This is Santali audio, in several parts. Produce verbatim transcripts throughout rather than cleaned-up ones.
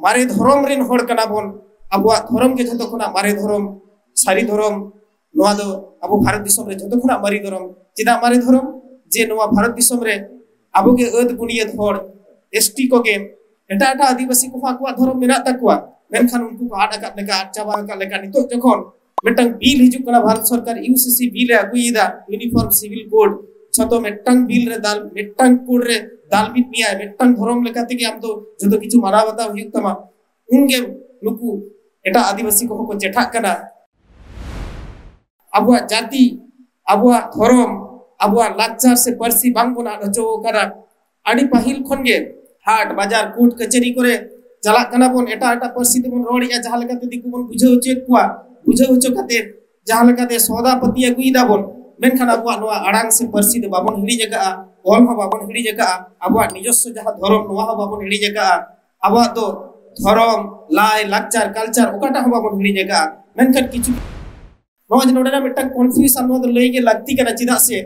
ᱢᱟᱨᱮ ᱫᱷᱚᱨᱚᱢ ᱨᱮᱱ ᱦᱚᱲ ᱠᱟᱱᱟ ᱵᱚᱱ᱾ ᱟᱵᱚᱣᱟᱜ ᱫᱷᱚᱨᱚᱢ ᱜᱮ ᱡᱷᱚᱛᱚ ᱠᱷᱚᱱᱟᱜ ᱢᱟᱨᱮ ᱫᱷᱚᱨᱚᱢ, ᱥᱟᱹᱨᱤ ᱫᱷᱚᱨᱚᱢ᱾ ᱱᱚᱣᱟ ᱫᱚ ᱟᱵᱚ ᱵᱷᱟᱨᱚᱛ ᱫᱤᱥᱚᱢ ᱨᱮ ᱡᱷᱚᱛᱚ ᱠᱷᱚᱱᱟᱜ ᱢᱟᱨᱮ ᱫᱷᱚᱨᱚᱢ᱾ ᱪᱮᱫᱟᱜ ᱢᱟᱨᱮ ᱫᱷᱚᱨᱚᱢ? ᱡᱮ ᱱᱚᱣᱟ ᱵᱷᱟᱨᱚᱛ ᱫᱤᱥᱚᱢ ᱨᱮ ᱟᱵᱚ ᱜᱮ ᱟᱹᱫ ᱵᱩᱱᱤᱭᱟᱹᱫ ᱦᱚᱲ, ᱮᱥ ᱴᱤ ᱠᱚᱜᱮ, ᱮᱴᱟᱜ ᱮᱴᱟᱜ ᱟᱹᱫᱤᱵᱟᱹᱥᱤ ᱠᱚᱦᱚᱸ ᱟᱠᱚᱣᱟᱜ ᱫᱷᱚᱨᱚᱢ ᱢᱮᱱᱟᱜ ᱛᱟᱠᱚᱣᱟ, ᱢᱮᱱᱠᱷᱟᱱ ᱩᱱᱠᱩ ᱠᱚ ᱟᱫ ᱟᱠᱟᱫ ᱞᱮᱠᱟ, ᱟᱫ ᱪᱟᱵᱟ ᱟᱠᱟᱫ ᱞᱮᱠᱟ᱾ ᱱᱤᱛᱚᱜ ᱡᱚᱠᱷᱚᱱ ᱢᱤᱫᱴᱟᱝ ᱵᱤᱞ ᱦᱤᱡᱩᱜ ᱠᱟᱱᱟ, ᱵᱷᱟᱨᱚᱛ ᱥᱚᱨᱠᱟᱨ ᱤᱭᱩ ᱥᱤ ᱥᱤ ᱵᱤᱞ ᱮ ᱟᱹᱜᱩᱭᱮᱫᱟ, ᱤᱭᱩᱱᱤᱯᱷᱚᱨᱢ ᱥᱤᱵᱤᱞ ᱠᱳᱰ, ᱡᱷᱚᱛᱚ ᱢᱤᱫᱴᱟᱝ ᱵᱤᱞ ᱨᱮ ᱫᱟᱞ, ᱢᱤᱫᱴᱟᱝ ᱠᱳᱰ ᱨᱮ ᱫᱟᱞ ᱢᱤᱫ ᱢᱮᱭᱟᱭ, ᱢᱤᱫᱴᱟᱝ ᱫᱷᱚᱨᱚᱢ ᱞᱮᱠᱟ ᱛᱮᱜᱮ ᱟᱢ ᱫᱚ ᱡᱷᱚᱛᱚ ᱠᱤᱪᱷᱩ ᱢᱟᱱᱟᱣ ᱵᱟᱛᱟᱣ ᱦᱩᱭᱩᱜ ᱛᱟᱢᱟ᱾ ᱩᱱᱜᱮ ᱱᱩᱠᱩ ᱮᱴᱟᱜ ᱟᱹᱫᱤᱵᱟᱹᱥᱤ ᱠᱚᱦᱚᱸ ᱠᱚ ᱪᱮᱴᱷᱟᱜ ᱠᱟᱱᱟ᱾ ᱟᱵᱚᱣᱟᱜ ᱡᱟᱹᱛᱤ, ᱟᱵᱚᱣᱟᱜ ᱫᱷᱚᱨᱚᱢ, ᱟᱵᱚᱣᱟᱜ ᱞᱟᱠᱪᱟᱨ ᱥᱮ ᱯᱟᱹᱨᱥᱤ ᱵᱟᱝ ᱵᱚᱱ ᱟᱫ ᱦᱚᱪᱚ ᱟᱠᱟᱫᱟ᱾ ᱟᱹᱰᱤ ᱯᱟᱹᱦᱤᱞ ᱠᱷᱚᱱ ᱜᱮ ᱦᱟᱴ, ᱵᱟᱡᱟᱨ, ᱠᱳᱨᱴ, ᱠᱟᱪᱷᱟᱹᱨᱤ ᱠᱚᱨᱮ ᱪᱟᱞᱟᱜ ᱠᱟᱱᱟ ᱵᱚᱱ, ᱮᱴᱟᱜ ᱮᱴᱟᱜ ᱯᱟᱹᱨᱥᱤ ᱛᱮᱵᱚᱱ ᱨᱚᱲᱮᱫᱼᱟ, ᱡᱟᱦᱟᱸ ᱞᱮᱠᱟᱛᱮ ᱫᱤᱠᱩ ᱵᱚᱱ ᱵᱩᱡᱷᱟᱹᱣ ᱦᱚᱪᱚᱭᱮᱫ ᱠᱚᱣᱟ, ᱵᱩᱡᱷᱟᱹᱣ ᱦᱚᱪᱚ ᱠᱟᱛᱮ ᱡᱟᱦᱟᱸ ᱞᱮᱠᱟᱛᱮ ᱥᱚᱫᱟ ᱯᱟᱹᱛᱤ ᱟᱹᱜᱩᱭᱮᱫᱟ ᱵᱚᱱ, ᱢᱮᱱᱠᱷᱟᱱ ᱟᱵᱚᱣᱟᱜ ᱱᱚᱣᱟ ᱟᱲᱟᱝ ᱥᱮ ᱯᱟᱹᱨᱥᱤ ᱫᱚ ᱵᱟᱵᱚᱱ ᱦᱤᱲᱤᱧ ᱟᱠᱟᱫᱼᱟ, ᱚᱞ ᱦᱚᱸ ᱵᱟᱵᱚᱱ ᱦᱤᱲᱤᱧ ᱟᱠᱟᱫᱼᱟ, ᱟᱵᱚᱣᱟᱜ ᱱᱤᱡᱚᱥᱥᱚ ᱡᱟᱦᱟᱸ ᱫᱷᱚᱨᱚᱢ, ᱱᱚᱣᱟ ᱦᱚᱸ ᱵᱟᱵᱚᱱ ᱦᱤᱲᱤᱧ ᱟᱠᱟᱫᱼᱟ᱾ ᱟᱵᱚᱣᱟᱜ ᱫᱚ ᱫᱷᱚᱨᱚᱢ, ᱞᱟᱭ, ᱞᱟᱠᱪᱟᱨ, ᱠᱟᱞᱪᱟᱨ ᱚᱠᱟᱴᱟᱜ ᱦᱚᱸ ᱵᱟᱵᱚᱱ ᱦᱤᱲᱤᱧ ᱟᱠᱟᱫᱼᱟ᱾ ᱢᱮᱱᱠᱷᱟᱱ ᱠᱤᱪᱷᱩ ᱱᱚᱜᱼᱚᱭ ᱡᱮ ᱱᱚᱰᱮᱱᱟᱜ ᱢᱤᱫᱴᱟᱝ ᱠᱚᱱᱯᱷᱤᱭᱩᱥᱚᱱ, ᱱᱚᱣᱟ ᱫᱚ ᱞᱟᱹᱭ ᱜᱮ ᱞᱟᱹᱠᱛᱤ ᱠᱟᱱᱟ᱾ ᱪᱮᱫᱟᱜ ᱥᱮ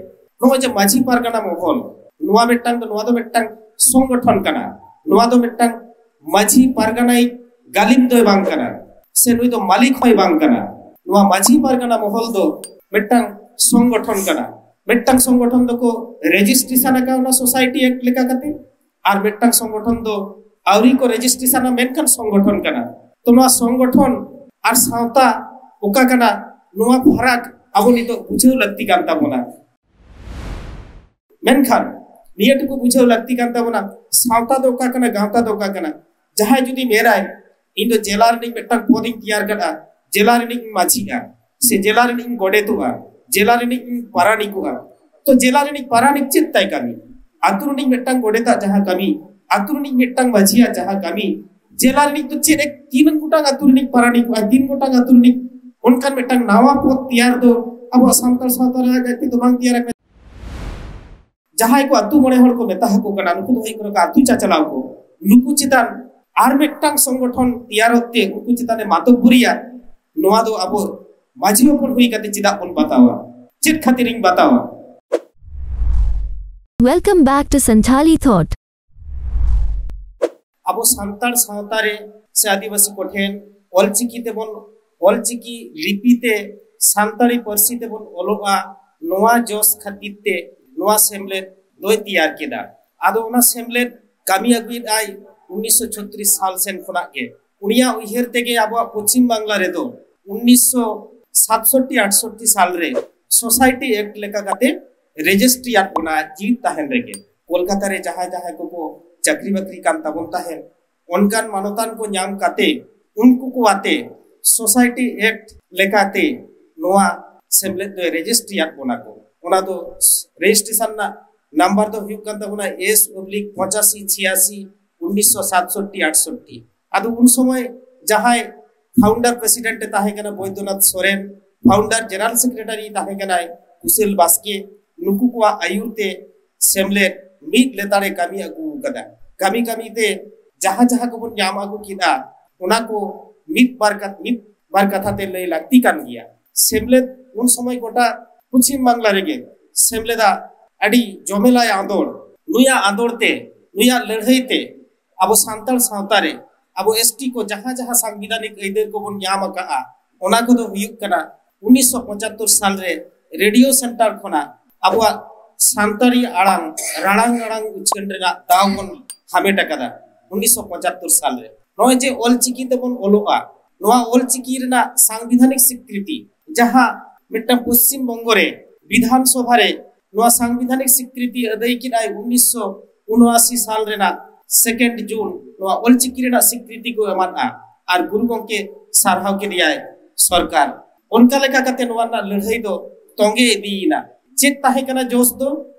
ᱱᱚᱜᱼᱚᱭ ᱡᱮ ᱢᱟᱹᱡᱷᱤ ᱯᱟᱨᱜᱟᱱᱟ ᱢᱚᱦᱚᱞ, ᱱᱚᱣᱟ ᱢᱤᱫᱴᱟᱝ ᱫᱚ, ᱱᱚᱣᱟ ᱫᱚ ᱢᱤᱫᱴᱟᱝ ᱥᱚᱝᱜᱚᱴᱷᱚᱱ ᱠᱟᱱᱟ᱾ ᱱᱚᱣᱟ ᱫᱚ ᱢᱤᱫᱴᱟᱝ ᱢᱟᱹᱡᱷᱤ ᱯᱟᱨᱜᱟᱱᱟᱭ ᱜᱟᱹᱞᱤᱢ ᱫᱚᱭ ᱵᱟᱝ ᱠᱟᱱᱟ, ᱥᱮ ᱱᱩᱭ ᱫᱚ ᱢᱟᱹᱞᱤᱠ ᱦᱚᱸᱭ ᱵᱟᱝ ᱠᱟᱱᱟ᱾ ᱱᱚᱣᱟ ᱢᱟᱹᱡᱷᱤ ᱯᱟᱨᱜᱟᱱᱟ ᱢᱚᱦᱚᱞ ᱫᱚ ᱢᱤᱫᱴᱟᱝ ᱥᱚᱝᱜᱚᱴᱷᱚᱱ ᱠᱟᱱᱟ᱾ ᱢᱤᱫᱴᱟᱝ ᱥᱚᱝᱜᱚᱴᱷᱚᱱ ᱫᱚᱠᱚ ᱨᱮᱡᱤᱥᱴᱨᱮᱥᱚᱱ ᱟᱠᱟᱣᱱᱟ ᱥᱳᱥᱟᱭᱴᱤ ᱮᱠᱴ ᱞᱮᱠᱟ ᱠᱟᱛᱮ, ᱟᱨ ᱢᱤᱫᱴᱟᱝ ᱥᱚᱝᱜᱚᱴᱷᱚᱱ ᱫᱚ ᱟᱹᱣᱨᱤ ᱠᱚ ᱨᱮᱡᱤᱥᱴᱨᱮᱥᱚᱱᱟ, ᱢᱮᱱᱠᱷᱟᱱ ᱥᱚᱝᱜᱚᱴᱷᱚᱱ ᱠᱟᱱᱟ᱾ ᱛᱚ ᱱᱚᱣᱟ ᱥᱚᱝᱜᱚᱴᱷᱚᱱ ᱟᱨ ᱥᱟᱶᱛᱟ ᱚᱠᱟ ᱠᱟᱱᱟ, ᱱᱚᱣᱟ ᱯᱷᱟᱨᱟᱠ ᱟᱵᱚ ᱱᱤᱛᱚᱜ ᱵᱩᱡᱷᱟᱹᱣ ᱞᱟᱹᱠᱛᱤ ᱠᱟᱱ ᱛᱟᱵᱚᱱᱟ᱾ ᱢᱮᱱᱠᱷᱟᱱ ᱱᱤᱭᱟᱹ ᱴᱩᱠᱩ ᱵᱩᱡᱷᱟᱹᱣ ᱞᱟᱹᱠᱛᱤ ᱠᱟᱱ ᱛᱟᱵᱚᱱᱟ, ᱥᱟᱶᱛᱟ ᱫᱚ ᱚᱠᱟ ᱠᱟᱱᱟ, ᱜᱟᱶᱛᱟ ᱫᱚ ᱚᱠᱟ ᱠᱟᱱᱟ᱾ ᱡᱟᱦᱟᱸᱭ ᱡᱩᱫᱤ ᱢᱮᱱᱟᱭ, "ᱤᱧ ᱫᱚ ᱡᱮᱞᱟ ᱨᱤᱱᱤᱡ ᱢᱤᱫᱴᱟᱝ ᱯᱚᱫᱤᱧ ᱛᱮᱭᱟᱨ ᱠᱟᱫᱟ, ᱡᱮᱞᱟ ᱨᱤᱱᱤᱡ ᱢᱟᱹᱡᱷᱤᱜᱼᱟ, ᱥᱮ ᱡᱮᱞᱟ ᱨᱤᱱᱤᱡ ᱤᱧ ᱜᱚᱰᱮᱛᱚᱜᱼᱟ, ᱡᱮᱞᱟ ᱨᱤᱱᱤᱡ ᱤᱧ ᱯᱟᱨᱟᱱᱤᱠᱚᱜᱼᱟ", ᱛᱚ ᱡᱮᱞᱟ ᱨᱤᱱᱤᱡ ᱯᱟᱨᱟᱱᱤᱠ ᱪᱮᱫ ᱛᱟᱭ ᱠᱟᱹᱢᱤ? ᱟᱹᱛᱩ ᱨᱤᱱᱤᱡ ᱢᱤᱫᱴᱟᱝ ᱜᱚᱰᱮᱛᱟᱜ ᱡᱟᱦᱟᱸ ᱠᱟᱹᱢᱤ, ᱟᱹᱛᱩ ᱨᱤᱱᱤᱡ ᱢᱤᱫᱴᱟᱝ ᱢᱟᱹᱡᱷᱤᱭᱟᱜ ᱡᱟᱦᱟᱸ ᱠᱟᱹᱢᱤ, ᱡᱮᱞᱟ ᱨᱤᱱᱤᱡ ᱫᱚ ᱪᱮᱫ ᱮ, ᱛᱤᱱ ᱜᱚᱴᱟᱝ ᱟᱹᱛᱩ ᱨᱤᱱᱤᱡ ᱯᱟᱨᱟᱱᱤᱠᱚᱜᱼᱟ, ᱛᱤᱱ ᱜᱚᱴᱟᱝ ᱟᱹᱛᱩ ᱨᱤᱱᱤᱡ, ᱚᱱᱠᱟᱱ ᱢᱤᱫᱴᱟᱝ ᱱᱟᱣᱟ ᱯᱚᱫ ᱛᱮᱭᱟᱨ ᱫᱚ ᱟᱵᱚᱣᱟᱜ ᱥᱟᱱᱛᱟᱲ ᱥᱟᱶᱛᱟ ᱨᱮ ᱟᱡ ᱟᱡ ᱛᱮᱫᱚ ᱵᱟᱝ ᱛᱮᱭᱟᱨ ᱟᱠᱟᱱᱟ᱾ ᱡᱟᱦᱟᱸᱭ ᱠᱚ ᱟᱹᱛᱩ ᱢᱚᱬᱮ ᱦᱚᱲ ᱠᱚ ᱢᱮᱛᱟ ᱟᱠᱚ ᱠᱟᱱᱟ, ᱱᱩᱠᱩ ᱫᱚ ᱦᱩᱭᱩᱜ ᱠᱟᱱᱟ ᱠᱚ ᱟᱹᱛᱩ ᱪᱟᱪᱞᱟᱣ ᱠᱚ᱾ ᱱᱩᱠᱩ ᱪᱮᱛᱟᱱ ᱟᱨ ᱢᱤᱫᱴᱟᱝ ᱥᱚᱝᱜᱚᱴᱷᱚᱱ ᱛᱮᱭᱟᱨᱚᱜ ᱛᱮ ᱩᱱᱠᱩ ᱪᱮᱛᱟᱱ ᱮ ᱢᱟᱛᱚᱵᱵᱩᱨᱤᱭᱟ, ᱱᱚᱣᱟ ᱫᱚ ᱟᱵᱚ ᱢᱟᱹᱡᱷᱤ ᱦᱚᱯᱚᱱ ᱦᱩᱭ ᱠᱟᱛᱮ ᱪᱮᱫᱟᱜ ᱵᱚᱱ ᱵᱟᱛᱟᱣᱟ? ᱪᱮᱫ ᱠᱷᱟᱹᱛᱤᱨᱤᱧ ᱵᱟᱛᱟᱣᱟ? Welcome back to Santhali Thought. ᱟᱵᱚ ᱥᱟᱱᱛᱟᱲ ᱥᱟᱶᱛᱟ ᱨᱮ ᱥᱮ ᱟᱹᱫᱤᱵᱟᱹᱥᱤ ᱠᱚᱴᱷᱮᱱ ᱚᱞᱪᱤᱠᱤ ᱛᱮᱵᱚᱱ, ᱚᱞᱪᱤᱠᱤ ᱞᱤᱯᱤ ᱛᱮ ᱥᱟᱱᱛᱟᱲᱤ ᱯᱟᱹᱨᱥᱤ ᱛᱮᱵᱚᱱ ᱚᱞᱚᱜᱼᱟ, ᱱᱚᱣᱟ ᱡᱚᱥ ᱠᱷᱟᱹᱛᱤᱨ ᱛᱮ ᱱᱚᱣᱟ ᱥᱮᱢᱞᱮᱫ ᱫᱚᱭ ᱛᱮᱭᱟᱨ ᱠᱮᱫᱟ᱾ ᱟᱫᱚ ᱚᱱᱟ ᱥᱮᱢᱞᱮᱫ ᱠᱟᱹᱢᱤ ᱟᱹᱜᱩᱭᱮᱫ ᱟᱭ ᱩᱱᱤᱥᱥᱚ ᱪᱷᱚᱛᱨᱤᱥ ᱥᱟᱞ ᱥᱮᱱ ᱠᱷᱚᱱᱟᱜ ᱜᱮ᱾ ᱩᱱᱤᱭᱟᱜ ᱩᱭᱦᱟᱹᱨ ᱛᱮᱜᱮ ᱟᱵᱚᱣᱟᱜ ᱯᱚᱪᱷᱤᱢ ᱵᱟᱝᱞᱟ ᱨᱮᱫᱚ ᱩᱱᱤᱥᱥᱚ ᱥᱟᱛᱥᱚᱴᱴᱤ ᱟᱴᱥᱚᱴᱴᱤ ᱥᱟᱞ ᱨᱮ ᱥᱳᱥᱟᱭᱴᱤ ᱮᱠᱴ ᱞᱮᱠᱟ ᱠᱟᱛᱮ ᱨᱮᱡᱤᱥᱴᱨᱤ ᱟᱫ ᱵᱚᱱᱟ ᱡᱤᱣᱤᱫ ᱛᱟᱦᱮᱱ ᱨᱮᱜᱮ᱾ ᱠᱳᱞᱠᱟᱛᱟ ᱨᱮ ᱡᱟᱦᱟᱸᱭ ᱡᱟᱦᱟᱸᱭ ᱠᱚᱠᱚ ᱪᱟᱹᱠᱨᱤ ᱵᱟᱹᱠᱨᱤ ᱠᱟᱱ ᱛᱟᱵᱚᱱ ᱛᱟᱦᱮᱸᱫ, ᱚᱱᱠᱟᱱ ᱢᱟᱱᱚᱛᱟᱱ ᱠᱚ ᱧᱟᱢ ᱠᱟᱛᱮ ᱩᱱᱠᱩ ᱠᱚ ᱟᱛᱮ ᱥᱳᱥᱟᱭᱴᱤ ᱮᱠᱴ ᱞᱮᱠᱟᱛᱮ ᱱᱚᱣᱟ ᱥᱮᱢᱞᱮᱫ ᱫᱚᱭ ᱨᱮᱡᱤᱥᱴᱨᱤ ᱟᱫ ᱵᱚᱱᱟ ᱠᱚ᱾ ᱚᱱᱟ ᱫᱚ ᱨᱮᱡᱤᱥᱴᱨᱮᱥᱚᱱ ᱨᱮᱱᱟᱜ ᱱᱟᱢᱵᱟᱨ ᱫᱚ ᱦᱩᱭᱩᱜ ᱠᱟᱱ ᱛᱟᱵᱚᱱᱟ ᱮᱥ ᱚᱵᱞᱤᱠ ᱯᱚᱸᱪᱟᱥᱤ ᱪᱷᱤᱭᱟᱥᱤ ᱩᱱᱤᱥᱥᱚ ᱥᱟᱛᱥᱚᱴᱴᱤ ᱟᱴᱥᱚᱴᱴᱤ᱾ ᱟᱫᱚ ᱩᱱ ᱥᱚᱢᱚᱭ ᱡᱟᱦᱟᱸᱭ ᱯᱷᱟᱣᱩᱱᱰᱟᱨ ᱯᱨᱮᱥᱤᱰᱮᱱᱴ ᱮ ᱛᱟᱦᱮᱸ ᱠᱟᱱᱟ Baidyanath Soren, founder general secretary ᱛᱟᱦᱮᱸ ᱠᱟᱱᱟᱭ ᱠᱩᱥᱮᱞ ᱵᱟᱥᱠᱮ, ᱱᱩᱠᱩ ᱠᱚᱣᱟᱜ ᱟᱹᱭᱩᱨ ᱛᱮ ᱥᱮᱢᱞᱮᱫ ᱢᱤᱫ ᱞᱮᱛᱟᱲᱮ ᱠᱟᱹᱢᱤ ᱟᱹᱜᱩ ᱟᱠᱟᱫᱟ᱾ ᱠᱟᱹᱢᱤ ᱠᱟᱹᱢᱤ ᱛᱮ ᱡᱟᱦᱟᱸ ᱡᱟᱦᱟᱸ ᱠᱚᱵᱚᱱ ᱧᱟᱢ ᱟᱹᱜᱩ ᱠᱮᱫᱟ, ᱚᱱᱟ ᱠᱚ ᱢᱤᱫ ᱵᱟᱨ ᱠᱟᱛ-, ᱢᱤᱫ ᱵᱟᱨ ᱠᱟᱛᱷᱟ ᱛᱮ ᱞᱟᱹᱭ ᱞᱟᱹᱠᱛᱤ ᱠᱟᱱ ᱜᱮᱭᱟ᱾ ᱥᱮᱢᱞᱮᱫ ᱩᱱ ᱥᱚᱢᱚᱭ ᱜᱚᱴᱟ ᱯᱚᱪᱷᱤᱢ ᱵᱟᱝᱞᱟ ᱨᱮᱜᱮ ᱥᱮᱢᱞᱮᱫᱟᱜ ᱟᱹᱰᱤ ᱡᱚᱢᱮᱞᱟᱭ ᱟᱸᱫᱳᱲ, ᱱᱩᱭᱟᱜ ᱟᱸᱫᱳᱲ ᱛᱮ, ᱱᱩᱭᱟᱜ ᱞᱟᱹᱲᱦᱟᱹᱭ ᱛᱮ ᱟᱵᱚ ᱥᱟᱱᱛᱟᱲ ᱥᱟᱶᱛᱟ ᱨᱮ ᱟᱵᱚ ᱮᱥᱴᱤ ᱠᱚ ᱡᱟᱦᱟᱸ ᱡᱟᱦᱟᱸ ᱥᱟᱝᱵᱤᱫᱷᱟᱱᱤᱠ ᱟᱹᱭᱫᱟᱹᱨ ᱠᱚᱵᱚᱱ ᱧᱟᱢ ᱟᱠᱟᱫᱼᱟ, ᱚᱱᱟ ᱠᱚᱫᱚ ᱦᱩᱭᱩᱜ ᱠᱟᱱᱟ ᱩᱱᱤᱥᱥᱚ ᱯᱚᱸᱪᱟᱛᱛᱳᱨ ᱥᱟᱞ ᱨᱮ ᱨᱮᱰᱤᱭᱳ ᱥᱮᱱᱴᱟᱨ ᱠᱷᱚᱱᱟᱜ ᱟᱵᱚᱣᱟᱜ ᱥᱟᱱᱛᱟᱲᱤ ᱟᱲᱟᱝ ᱨᱟᱲᱟᱝ ᱟᱲᱟᱝ ᱩᱪᱷᱟᱹᱱ ᱨᱮᱱᱟᱜ ᱫᱟᱣ ᱵᱚᱱ ᱦᱟᱢᱮᱴ ᱟᱠᱟᱫᱟ ᱩᱱᱤᱥᱥᱚ ᱯᱚᱸᱪᱟᱛᱛᱳᱨ ᱥᱟᱞ ᱨᱮ᱾ ᱱᱚᱜᱼᱚᱭ ᱡᱮ ᱚᱞᱪᱤᱠᱤ ᱛᱮᱵᱚᱱ ᱚᱞᱚᱜᱼᱟ, ᱱᱚᱣᱟ ᱚᱞᱪᱤᱠᱤ ᱨᱮᱱᱟᱜ ᱥᱟᱝᱵᱤᱫᱷᱟᱱᱤᱠ ᱥᱤᱠᱨᱤᱛᱤ, ᱡᱟᱦᱟᱸ ᱢᱤᱫᱴᱟᱝ ᱯᱚᱥᱪᱤᱢ ᱵᱚᱝᱜᱚ ᱨᱮ ᱵᱤᱫᱷᱟᱱ ᱥᱚᱵᱷᱟ ᱨᱮ ᱱᱚᱣᱟ ᱥᱟᱝᱵᱤᱫᱷᱟᱱᱤᱠ ᱥᱤᱠᱨᱤᱛᱤ ᱟᱹᱫᱟᱹᱭ ᱠᱮᱫᱟᱭ ᱩᱱᱤᱥᱥᱚ ᱩᱱᱚᱟᱥᱤ ᱥᱟᱞ ᱨᱮᱱᱟᱜ ᱥᱮᱠᱮᱱᱰ ᱡᱩᱱ, ᱱᱚᱣᱟ ᱚᱞᱪᱤᱠᱤ ᱨᱮᱱᱟᱜ ᱥᱤᱠᱨᱤᱛᱤ ᱠᱚ ᱮᱢᱟᱫᱼᱟ ᱟᱨ ᱜᱩᱨᱩ ᱜᱚᱢᱠᱮ ᱥᱟᱨᱦᱟᱣ ᱠᱮᱫᱮᱭᱟᱭ ᱥᱚᱨᱠᱟᱨ᱾ ᱚᱱᱠᱟ ᱞᱮᱠᱟ ᱠᱟᱛᱮ ᱱᱚᱣᱟ ᱨᱮᱱᱟᱜ ᱞᱟᱹᱲᱦᱟᱹᱭ ᱫᱚ ᱛᱚᱸᱜᱮ ᱤᱫᱤᱭᱮᱱᱟ᱾ ᱪᱮᱫ ᱛᱟᱦᱮᱸ ᱠᱟᱱᱟ ᱡᱚᱥ ᱫᱚ?